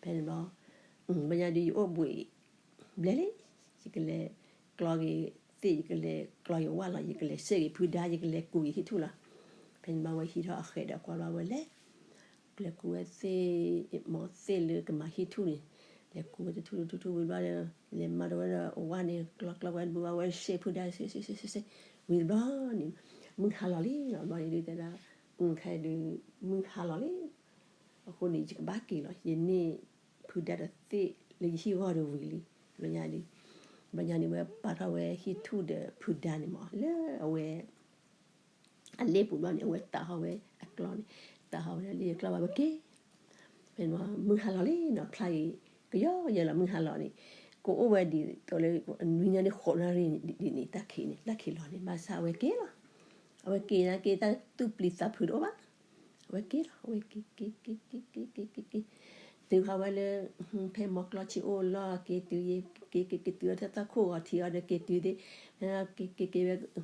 ဖဲန့ၣ်ဘျီ ဘၣ်ညါဒီးယအိၣ်ဘှံးဘျဲၣ်လံ, ယကလဲၤကျီက့ၤသ့ၣ် ယကလဲၤကျီက့ၤဝၣ်လီၤ ယကလဲၤစဲက့ၤဖုဒါ ယကလဲၤကူးက့ၤဟံၣ်ထူၣ်လီၤ. ဖဲန့ၣ်ဘျီဝဲဟံးထီၣ်အဃဲးဒီးကွၢ်ဘျီဝဲလဲၤ လဲၤကူးဝဲသ့ၣ် မ့ၢ်သ့ၣ်လၢကမၤဟံၣ်ထူၣ်န့ၣ် လဲၤကူးဝဲတထူၣ်တထူၣ်ထူၣ်ဝံၤဘျီဒီး လဲၤမၤဒီးဝဲဒီးအဝၣ်န့ၣ် ကျီကျီဝဲတဘိဘၣ်ဝဲစဲဖုဒါ စဲစဲစဲစဲ ဝံၤတဘျီန့ၣ် မုၢ်ဟါလီၤလံလီၤ. ဘျီန့ၣ်ဒုးတဲဒၣ် ခဲအံၤဒုး မုၢ်ဟါလီၤလံ အဃိန့ၣ် ယကဘၣ်က့ၤလီၤ ယန့ၢ်ဖုဒါတသ့ၣ်လၢယဟံၣ်ဂီၢ်ဒီးဝံၤလံ. ဘျီညါဒီး ဘျီညါန့ၣ်ဝဲပာ်ထီၣ်ဝဲဟံၣ်ထူၣ်ဒီးဖုဒါန့ၣ်မး လၢအဝဲ အလ့ၣ်ပူၤဘျီန့ၣ် အဝဲတးဟီၣ်ဝဲအကျီန့ၣ် တးဟီၣ်ဝဲလၢယကျီဘၣ်ဝဲက့ၤ ဖဲန့ၣ်မး မုၢ်ဟါလီၤလံနီၤ ဖျါအံၤ ကယီယဲလီၤ မုၢ်ဟါလီၤန့ၣ် ကအိၣ်ဝဲဒ်သိးလၢ နွံညါန့ၣ် ဃိးနၣ်ရံၣ်ဒ်န့ၣ် တၢ်ခံးန့ၣ် တၢ်ခံးလီၤန့ၣ် ဘၣ်ဆၣ်အဝဲက့ၤလီၤ. အဝဲက့ၤနာ်က့ တၢ်သူၣ်ပျံၤသးဖုးတအိၣ်ဘၣ် အဝဲက့ၤလီၤ အဝဲက့ၤ က့ၤ က့ၤ က့ၤ က့ၤ က့ၤ က့ၤ တုၤဃီၤဝဲလၢ ဖဲမီကျီဆံအိၣ်လီၢ်က့ၤတုၤ က့ၤ က့ၤ က့ၤတုၤအီၤတၢ်သီၣ်ခိၣ်ဂီၤထံးအီၤဒီးက့ၤတုၤသ့ၣ် က့ၤ က့ၤ က့ၤဝဲ တ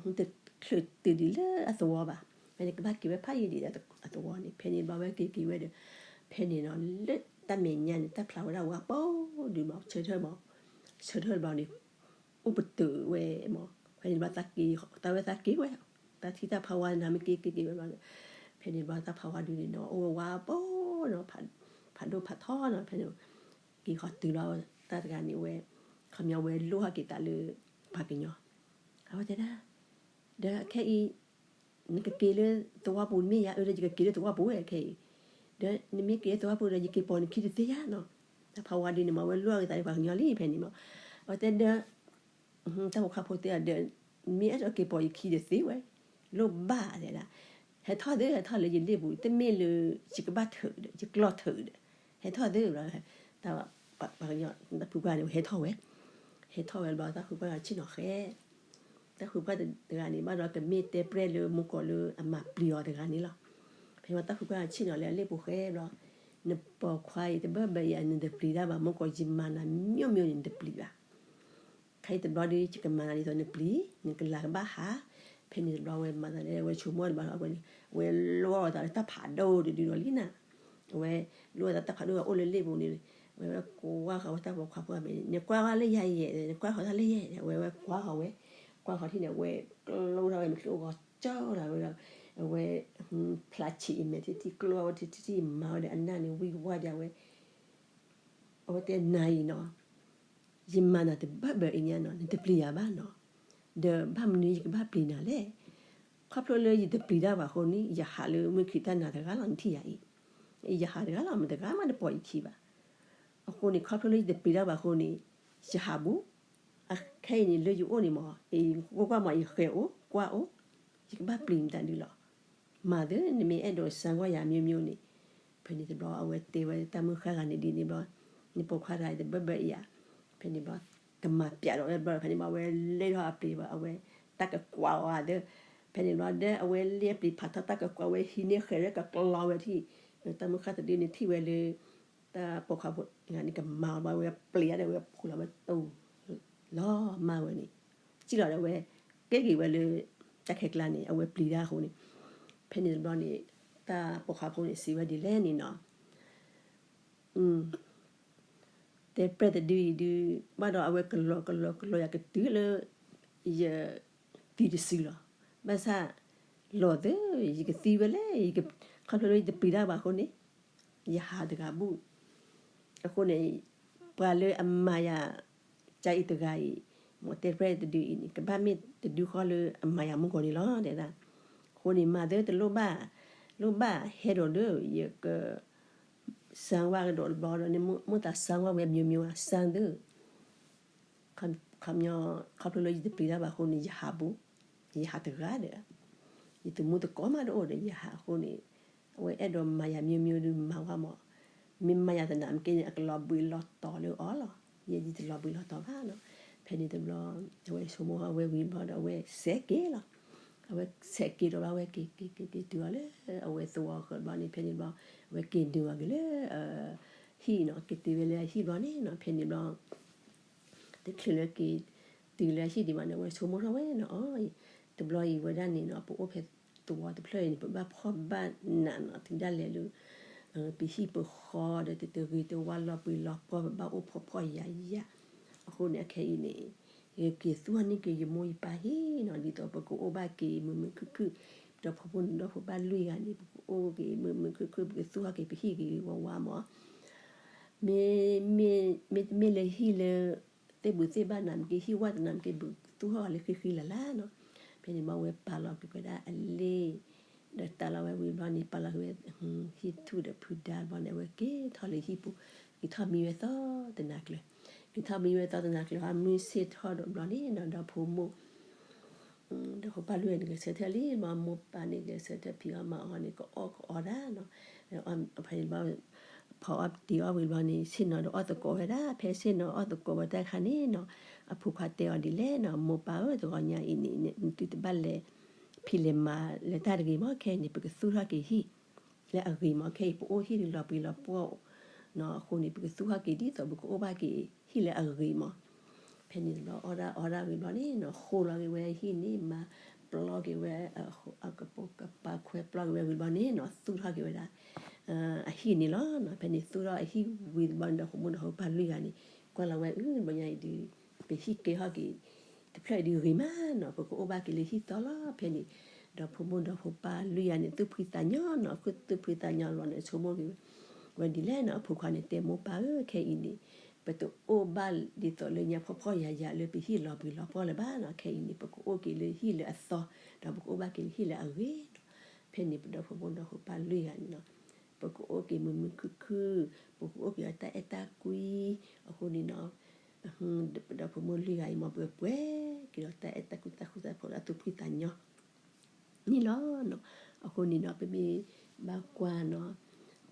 ချုးတုၤဒံးလၢအသဝီဘၣ်. ဖဲန့ၣ်ကဘၣ်က့ၤဝဲဖးယံာ်ဒံးအသဝီန့ၣ် ဖဲန့ၣ်ဘျီဝဲက့ၤက့ၤဝဲဒီး ဖဲန့ၣ်နီၤ လၢတၢ်မဲာ်ညါန့ၣ် တၢ်ဖျးဝဲဒၣ်ဝါပူၤဒုးမး ဆၢထၢၣ်မး ဆၢထၢၣ်ဘျီန့ၣ် အိၣ်ပတုာ်ဝဲမး ဖဲန့ၣ်ဘျီ တၢ်ဝဲသးက့ၤဝဲ တၢ်ထံၣ်တၢ်ဖးဝါန့ၣ် မ့ၢ်က့ၤက့ၤက့ၤဝဲဘျီ ဖဲန့ၣ်ဘျီတၢ်ဖးဝါဒုးန့ၣ်နီၤ အိၣ်ဝဲဝါပူၤနီၤ ဖးဒိၣ်ဖးထီနီၤ ဖဲန့ၣ် က့ၤဃီၤတုၤလီၤ တၢ်တဂၤန့ၣ်ဝဲ ခီပညီဝဲလိၣ်ဟဲက့ၤသးလၢ ပှၤကညီ အဝဲတဲဒၣ် ဒီးခဲအံၤ နကက့ၤလၢသဝီပူၤ နမ့ၢ်ယၤအၢဒီး ယကက့ၤလၢသဝီပူၤဝဲခဲအံၤ, ဒီးနမ့ၢ်က့ၤလၢသဝီပူၤဒီး ယက့ၤပိာ်နခံတသ့ယါနီၤ. တၢ်ဖးဝါဒုးန့ၣ်မး ဝဲလိၣ်ဟဲက့ၤသးလၢပှၤကညီလံဖဲန့ၣ်မး, အဝဲတဲဒီး တၢ်ပိာ်ခွါဖိတဲအီၤဒီး မ့ၢ်အဲၣ်ဒိးက့ၤပိာ်ယခံတသ့ဝဲ, လိၣ်ဘၣ်တဲဒၣ်, ဟဲထီၣ်သ့ ဟဲထီၣ်လၢယလ့ၣ်ပူၤ တမ့ၢ်လၢ ယကဘၣ်ထုးဒီး ယကျီၢ်ထုးဒီး ဟဲထီၣ်သ့ဘျီ, တၢ်ဖုပှၢ်န့ၣ် ဟဲထီၣ်ဝဲ, ဟဲထီၣ်ဝဲဘျီ တၢ်ဖုပှၢ်ဆ့ၣ်နီၤဃဲ, တၢ်ဖုပှၢ်တဂၤန့ၣ် ဘၣ်ဒီးကမ့ၢ်တဲပြဲၢ်လၢမူကီၢ်လၢအမၤပျံၤအီၤတဂၤန့ၣ်လီၤ. ဖဲန့ၣ်တၢ်ဖုပှၢ်ဆ့ၣ်နီၤလၢအလ့ၣ်ပူၤဃဲဘျီ, နပိာ်ခွါအံၤတဘၢဘၢအံၤ နတပျံၤတၢ်ဘၣ် မူကီၢ်ယမၤနၤ မျိုးမျိုးန့ၣ် နတပျံၤဘၣ် ခဲအံၤတဘျီဒီး ယကမၤနၤဒ်သိးနပျံၤ နကလၤကဘၣ်ဟး, ဖဲန့ၣ်တဘျီဝဲမၤသးလၢဝဲဆိကမိၣ်တဘျီလီၤ, အဝဲလိၣ်အသးလၢတၢ်ဖးဒိၣ်တဒုဒီးလံနၤ, အဝဲလိၣ်အသးတၢ်ဖးဒိၣ်အိၣ်လၢလ့ၣ်ပူၤန့ၣ်, အဝဲဝဲကွၢ်ဃီၤဝဲတၢ်ပိာ်ခွါဖိအမဲာ်န့ၣ် နကွၢ်ဃီၤလၢယၤယဲၢ်, နကွၢ်ဃီၤတၢ်လၢယဲၢ်, အဝဲဝဲကွၢ်ဃီၤဝဲ, ကွၢ်ဃီၤထံၣ်န့ၣ် အဝဲကျိထီၣ်ဝဲ မ့ၢ်ကျိဂီၤကၠီလီၤဝဲဒီး, အဝဲ ဖျါဆံးအမဲာ်ထံထံၣ်ကျိအဝဲထံထံၣ်မၤဝဲဒီးအနၢ်န့ၣ် ဝံၢ်ဝါဒၣ်ဝဲ အဝဲတဲနၤအံၤနီၤ, ယမၤနၤတဘၢဘၢအံၤညါနီၤ နတပျံၤယၤဘၣ်နီၤ, ဒီးဘၣ်မနုၤယကဘၣ်ပျံၤနၤလဲၣ်, ခီဖျိလၢယတပျံၤတၢ်ဘၣ်အဃိန့ၣ် ယဟးလၢမုၢ်ခံးတၢ်နၤတဂၤလီၤ နထံၣ်ယၤအံၤ, ယဟးတဂၤလီၤ မတဂၤမးတပိာ်ယခံဘၣ်, အဃိန့ၣ် ခီဖျိလၢယတပျံၤတၢ်ဘၣ်အဃိန့ၣ် ယဟးဘူး, အခဲအံၤန့ၣ် လၢယအိၣ်န့ၣ်မး ကွၢ်ကွၢ်မး ယဃဲၤအိၣ် ကွၢ်အိၣ်, ယကဘၣ်ပျံၤမတၤဒုလီၤ မၤသ့ နမ့ၢ်အဲၣ်ဒိးစၢ်ဂီၢ်ယၤ မျိုးမျိုးန့ၣ်, ဖဲန့ၣ်တဘျီ အဝဲတဲဝဲတၢ်မုၢ်ဃၢ်ဂၤန့ၣ်ဒ်န့ၣ်ဘျီ, နပိာ်ခွါတဂၤအံၤတဘၢဘၢအံၤဧါ, ဖဲန့ၣ်ဘျီ ကမၤပျးဒီးဝဲဘျီ ဖဲန့ၣ်ဘျီ အဝဲလဲၤထီၣ်အပျ့ၤဘၣ် အဝဲတၢ်ကကွၢ်အီၤသ့, ဖဲန့ၣ်ဘျီဒီး အဝဲလဲၤအပျ့ၤဖးထီၣ်တၢ်ကကွၢ်ဝဲ ဟံးန့ၢ်ဃဲၤရဲၣ်ကကျီဝဲထံၣ်, တၢ်မုၢ်ဃၢ်တဒုန့ၣ်ထံၣ်ဝဲလၢ တၢ်ပိာ်ခွါဖိတဂၤန့ၣ် ကမၤအီၤဘၣ်ဝဲပျ့ၤဒီး ဝဲဖူလီၤဝဲတူၢ် လီၤမၢ်ဝဲန့ၣ်, စံၣ်လီၤဒီးဝဲ ကဲက့ၤဝဲလၢ တၢ်ခဲကျါန့ၣ် အဝဲပျံၤတၢ်အဃိန့ၣ်, ဖဲန့ၣ်တဘျီန့ၣ် တၢ်ပိာ်ခွါဖိန့ၣ် စံးဝဲဒ်လဲၣ်န့ၣ်နီၤ, တဲပြဲၢ်တဒုအံၤဒုး ဘၣ်ဒီးအဝဲကလီၤကလီၤကလီၤယၤကတုၤလၢ ယ သံတစုလီၤ. ဘၣ်ဆၣ် လီၤသ့ ယကသံဝဲလဲၣ်, ခီဖျိလၢယတပျံၤတၢ်ဘၣ်အဃိန့ၣ် ယဟးတဂၤဘူး. အဃိန့ၣ် ပှၤလၢအမၤယၤ ကအံၤတဂၤအံၤ မ့ၢ်တဲပြဲၢ်တဒုအံၤန့ၣ် ကဘၣ်မ့ၢ်တဒုဃီလၢအမၤယၤမူကီၢ်န့ၣ်လီၤ တဲဒၣ်. အဃိန့ၣ် မၤသ့တလိၣ်ဘၣ်, လိၣ်ဘၣ်ဟဲဒီးဒီး ယက စၢဝါကဒီးတဘျီဒီးန့ၣ် မိၢ်သးစၢဝါဝဲ မျိုးမျိုး စၢသု ခီပညီ ခီဖျိလၢယတပျံၤတၢ်ဘၣ်အဃိန့ၣ် ယဟးဘူး, ယဟးတဂၤဒီး ယတမူတကိးမးတအိၣ်ဒီး ယဟးအဃိန့ၣ် အဝဲအဲၣ်ဒိးမၤယၤ မျိုးမျိုး ဒုးမၤဝဲမး, မ့ၢ်မၤယၤသနာ်က့န့ၣ် အကလီၤဘှံးလီၤတီၤလၢအီၤလီၤ. ယဲ ယတလီၤဘှံးလီၤတီၤဘၣ်နီၤ. ဖဲန့ၣ်တဘျီ အဝဲဆိကမိၣ်ထီၣ်ဝဲဝံၤဘျီဒီး အဝဲစဲးက့ၤလီၤ. အဝဲစဲးက့ၤဒီးဘၣ် အဝဲက့ၤက့ၤက့ၤက့ၤတုၤအီၤလၢ အဝဲသဝီဃၢၤဘျီန့ၣ် ဖဲန့ၣ်ဘျီ အဝဲက့ၤနုာ်အီၤက့ၤလၢ ဟံၣ်နီၤ, က့ၤတုၤဝဲလၢအဟံၣ်ဘျီန့ၣ်နီၤ, ဖဲန့ၣ်ဘျီ တချုးလၢက့ၤတုၤလၢအဟံၣ်ဒံးဘၣ်န့ၣ် အဝဲဆိကမိၣ်ထီၣ်ဝဲနီၤ, အီ တဘျီအံၤဝဲဒၣ်န့ၣ်နီၤ ပအိၣ်ဖဲသဝီတဖျၢၣ်အံၤန့ၣ် ပဘၣ်ဖှီၣ်ဘၣ်နးနီၤ, တုၤဒၣ်လဲာ်လၢ ပဟံၣ်ပဃီဒီးတဂ့ၤတဝါ လီၤပှံၤလီၤပှီၢ် ပဘၣ်အိၣ်ဖှီၣ်ဖှီၣ်ယာ်ယာ်, အဃိန့ၣ် အခဲအံၤန့ၣ် ယက့ၤသူၣ်ထီၣ်န့ၢ်က့ၤယမိၢ်ယပၢ်ဟံၣ်နီၤ, ဒ်သိးပကအိၣ်ဘၣ်က့ၤမုာ်မုာ်ခုၣ်ခုၣ်, ဒီဖိမိၢ်ဒီဖိပၢ်လွံၢ်ဂၤန့ၣ် ပကအိၣ်က့ၤမုာ်မုာ်ခုၣ်ခုၣ်, ပကသူၣ်ထီၣ်က့ၤပဟံၣ်က့ၤဝးဝးမး မ့မ့ၢ် မ့တမ့ၢ်လၢဟံၣ်လၢ သ့ၣ်ဘူၣ်သ့ၣ်ဘၣ်သနာ်က့ ဟံၣ်ဝၣ်သနာ်က့ ပကသူၣ်ထီၣ်လၢဃံဃံလၤလၤနီၤ. ဖဲန့ၣ်ဘျီဝဲပာ်လီၤက့ၤဝဲဒၣ်အလ့ၣ် ဒီးတၢ်လီၤဝဲဝံၤဘျီန့ၣ် ပာ်လီၤက့ၤဝဲ ဟံၣ်ထူၣ်ဒီးဖုဒါဘျီန့ၣ် အဝဲက့ၤထီၣ်လၢဟံၣ်ပူၤ, က့ၤထီၣ်မံဝဲသီတနၤကျၢၤ, က့ၤထီၣ်မံဝဲသီတနၤကျၢၤ မုၢ်ဆ့ၣ်ထီၣ်ဒီးဘျီန့ၣ်နီၤ ဒီဖိမိၢ် ဒီဖိပၢ်လွံၢ်ဂၤန့ၣ် ကဆၢထၢၣ်လံမး, မိၢ်ပၢ်န့ၣ် ကဆၢထၢၣ်ဖံးအီၣ်မၤအီၣ်န့ၣ် ကအီၣ်ကအီဒၣ်နီၤ. ဖဲန့ၣ်ဘျီ ဖီအီၣ်တ့ၤအီၣ်ဝံၤဘျီန့ၣ် ဆ့ၣ်နီၤဒီးအီၣ်သကိးဝဲဒၣ်, ဖဲဆ့ၣ်နီၤအီၣ်သကိးဝဲတၢ်အခါန့ၣ်နီၤ အဖိခွါတဲအီၤဒ်လဲၣ်နီၤ, မိၢ်ပၢ်ဧၢ တဂီၤညါအံၤန့ၣ် နသုတဘၣ်လဲၤဖံးလဲၤမၤလၢတၢ်တဂ့ၤမး, ခဲအံၤန့ၣ် ပကသူၣ်ထီၣ်က့ၤဟံၣ်လၢအဂ့ၤမး, ခဲအံၤပအိၣ်ဟံၣ်လီၤပှံၤလီၤပှီၢ်နီၤ, အဃိန့ၣ် ပကသူၣ်ထီၣ်က့ၤဒ်သိးပကအိၣ်ဘၣ်က့ၤဟံၣ်လၢအဂ့ၤမး. ဖဲန့ၣ်တဘျီအီၣ်ဒၣ်အီဒၣ်ဝံၤဘျီန့ၣ်နီၤ ဃိလီၤက့ၤဝဲဟံၣ်န့ၣ် မၤပျီက့ၤဝဲ အကပိာ်ကပၤခွဲပျီက့ၤဝဲဝံၤဘျီန့ၣ်နီၤ သူၣ်ထီၣ်က့ၤဝဲဒၣ် အဟံၣ်န့ၣ်လီၤ. ဖဲန့ၣ်သူၣ်ထီၣ်အဟံၣ်ဝံၤတဘျီန့ၣ် ဒီဖိမိၢ်ဒီဖိပၢ်လွံၢ်ဂၤန့ၣ် ကွၢ်လီၤဝဲအု တဘျီညါအံၤဒုး ပဟံၣ်ကဲထီၣ်က့ၤ တဖျၢၣ်အံၤဒုးဂ့ၤမးနီၤ, ပကအိၣ်ဘၣ်က့ၤလၢဟံၣ်သီလီၤ. ဖဲန့ၣ် ဒီဖိမိၢ်ဒီဖိပၢ်လွံၢ်ဂၤန့ၣ် သူၣ်ဖှံသးညီနီၤ, သူၣ်ဖှံသးညီလီၤန့ၣ် ဆိကမိၣ်က့ၤဝဲဒ်လဲၣ်နီၤ, အဖိခွါန့ၣ်တဲမိၢ်ပၢ်ဧၢ ခဲအံၤန့ၣ် ပတအိၣ်ဘၣ်ဒ်သိးလၢညါဖှီၣ်ဖှီၣ်ယာ်ယာ်လၢပဟံၣ်လီၤပှံၤလီၤပှီၢ်လၢၤဘၣ်နီၤ, ခဲအံၤန့ၣ် ပကအိၣ်က့ၤလၢဟံၣ်လၢအသီ, ဒီးပကအိၣ်ဘၣ်က့ၤလၢဟံၣ်လၢအဂ့ၤနီၤ. ဖဲန့ၣ်ပဒီဖိမိၢ်ဒီဖိပၢ်လွံၢ်ဂၤန့ၣ်နီၤ ပကအိၣ်က့ၤမုာ်မုာ်ခုၣ်ခုၣ်, ပကအိၣ်က့ၤဒီးတၢ်အဲၣ်တၢ်ကွံ, အဃိန့ၣ်နီၤ ပဒီဖိမိၢ်လွံၢ်ဂၤအံၤမ့ၢ်ပှဲၤက့ၤဒီးတၢ်အဲၣ်တၢ်ကွံတၢ်ဃူတၢ်ဖိးလၢအသူၣ်ဖှံသးညီ န့ၣ်လီၤ. အဃိန့ၣ်နီၤ ပမ့ၢ်ဘၣ်ကွၢ်နီၤ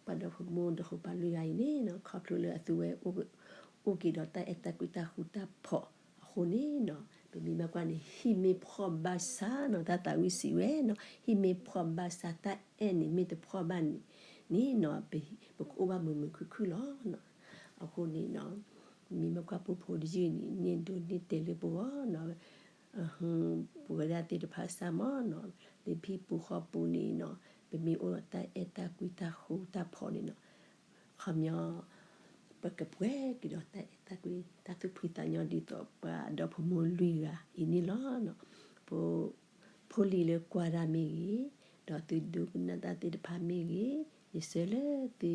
ပှၤဒီဖိမိၢ်ဒီဖိပၢ်လွံၢ်ဂၤအံၤန့ၣ်နီၤ ခီဖျိလၢအသုဝဲ အိၣ်က့ၤဒီးတၢ်အဲၣ်တၢ်ကွံတၢ်ဃူတၢ်ဖိးအဃိန့ၣ်နီၤ ပမ့ၢ်ဘၣ်ကွၢ်န့ၣ် ဟံၣ်မ့ၢ်ဖှီၣ်ဘၣ်ဆၣ်နီၤ တၢ်သးဝံၣ်စံးဝဲနီၤ ဟံၣ်မ့ၢ်ဖှီၣ်ဘၣ်ဆၣ် တၢ်အဲၣ်န့ၣ်မ့ၢ်တဖှီၣ်ဘၣ်န့ၣ်နီၤ ပကအိၣ်ဘၣ်မုာ်မုာ်ခုၣ်ခုၣ်လီၤ. အဃိန့ၣ်နီၤ မ့ၢ်ဘၣ်ကွၢ်ပူဖိတယုၢ်န့ၣ် န့ၢ်ဒိးန့ၢ်တဲာ်လၢပဂီၢ်နီၤ ပဝဲဒၣ်သ့ၣ်တဖၣ်စၢ်မးနီၤ လၢဟံၣ်ပူၤဃီပူၤန့ၣ်နီၤ ပမ့ၢ်အိၣ်ဒီးတၢ်အဲၣ်တၢ်ကွံတၢ်ဃူတၢ်ဖိးန့ၣ်နီၤ ခီပညီ ပကပှဲၤက့ၤဒီးတၢ်အဲၣ်တၢ်ကွံ တၢ်သူၣ်ဖှံသးညီဒ်သိးပှၤဒီဖိမိၢ်လွံၢ်ဂၤအံၤန့ၣ်လီၤ. ဖိလံၤလၢကွၢ်တၢ်မ့ၢ်ဂ့ၤ, ဒီးသုဒိကနၣ်တၢ်သ့ၣ်တဖၣ်မ့ၢ်ဂ့ၤ, ယဆၢလၢသု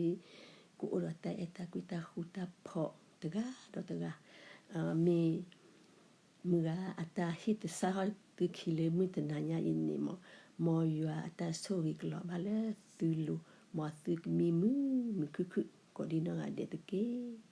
ကအိၣ်ဒီးတၢ်အဲၣ်တၢ်ကွံတၢ်ဃူတၢ်ဖိးတဂၤဒီးတဂၤ, မ့ၢ် မုၢ်ဂၤအတၢ်ဟ့ၣ်သဆၣ်ထီၣ်သုခံလၢမုၢ်တနၤညါအံၤန့ၣ်မး, မ်ယွၤအတၢ်ဆိၣ်ဂ့ၤကလီၤဘၣ်လၢသုလိၤ, မ်သုကမံမုာ်မုာ်ခုၣ်ခုၣ် ကိးဒံနီၢ်ဂၤဒဲးတက့ၢ်.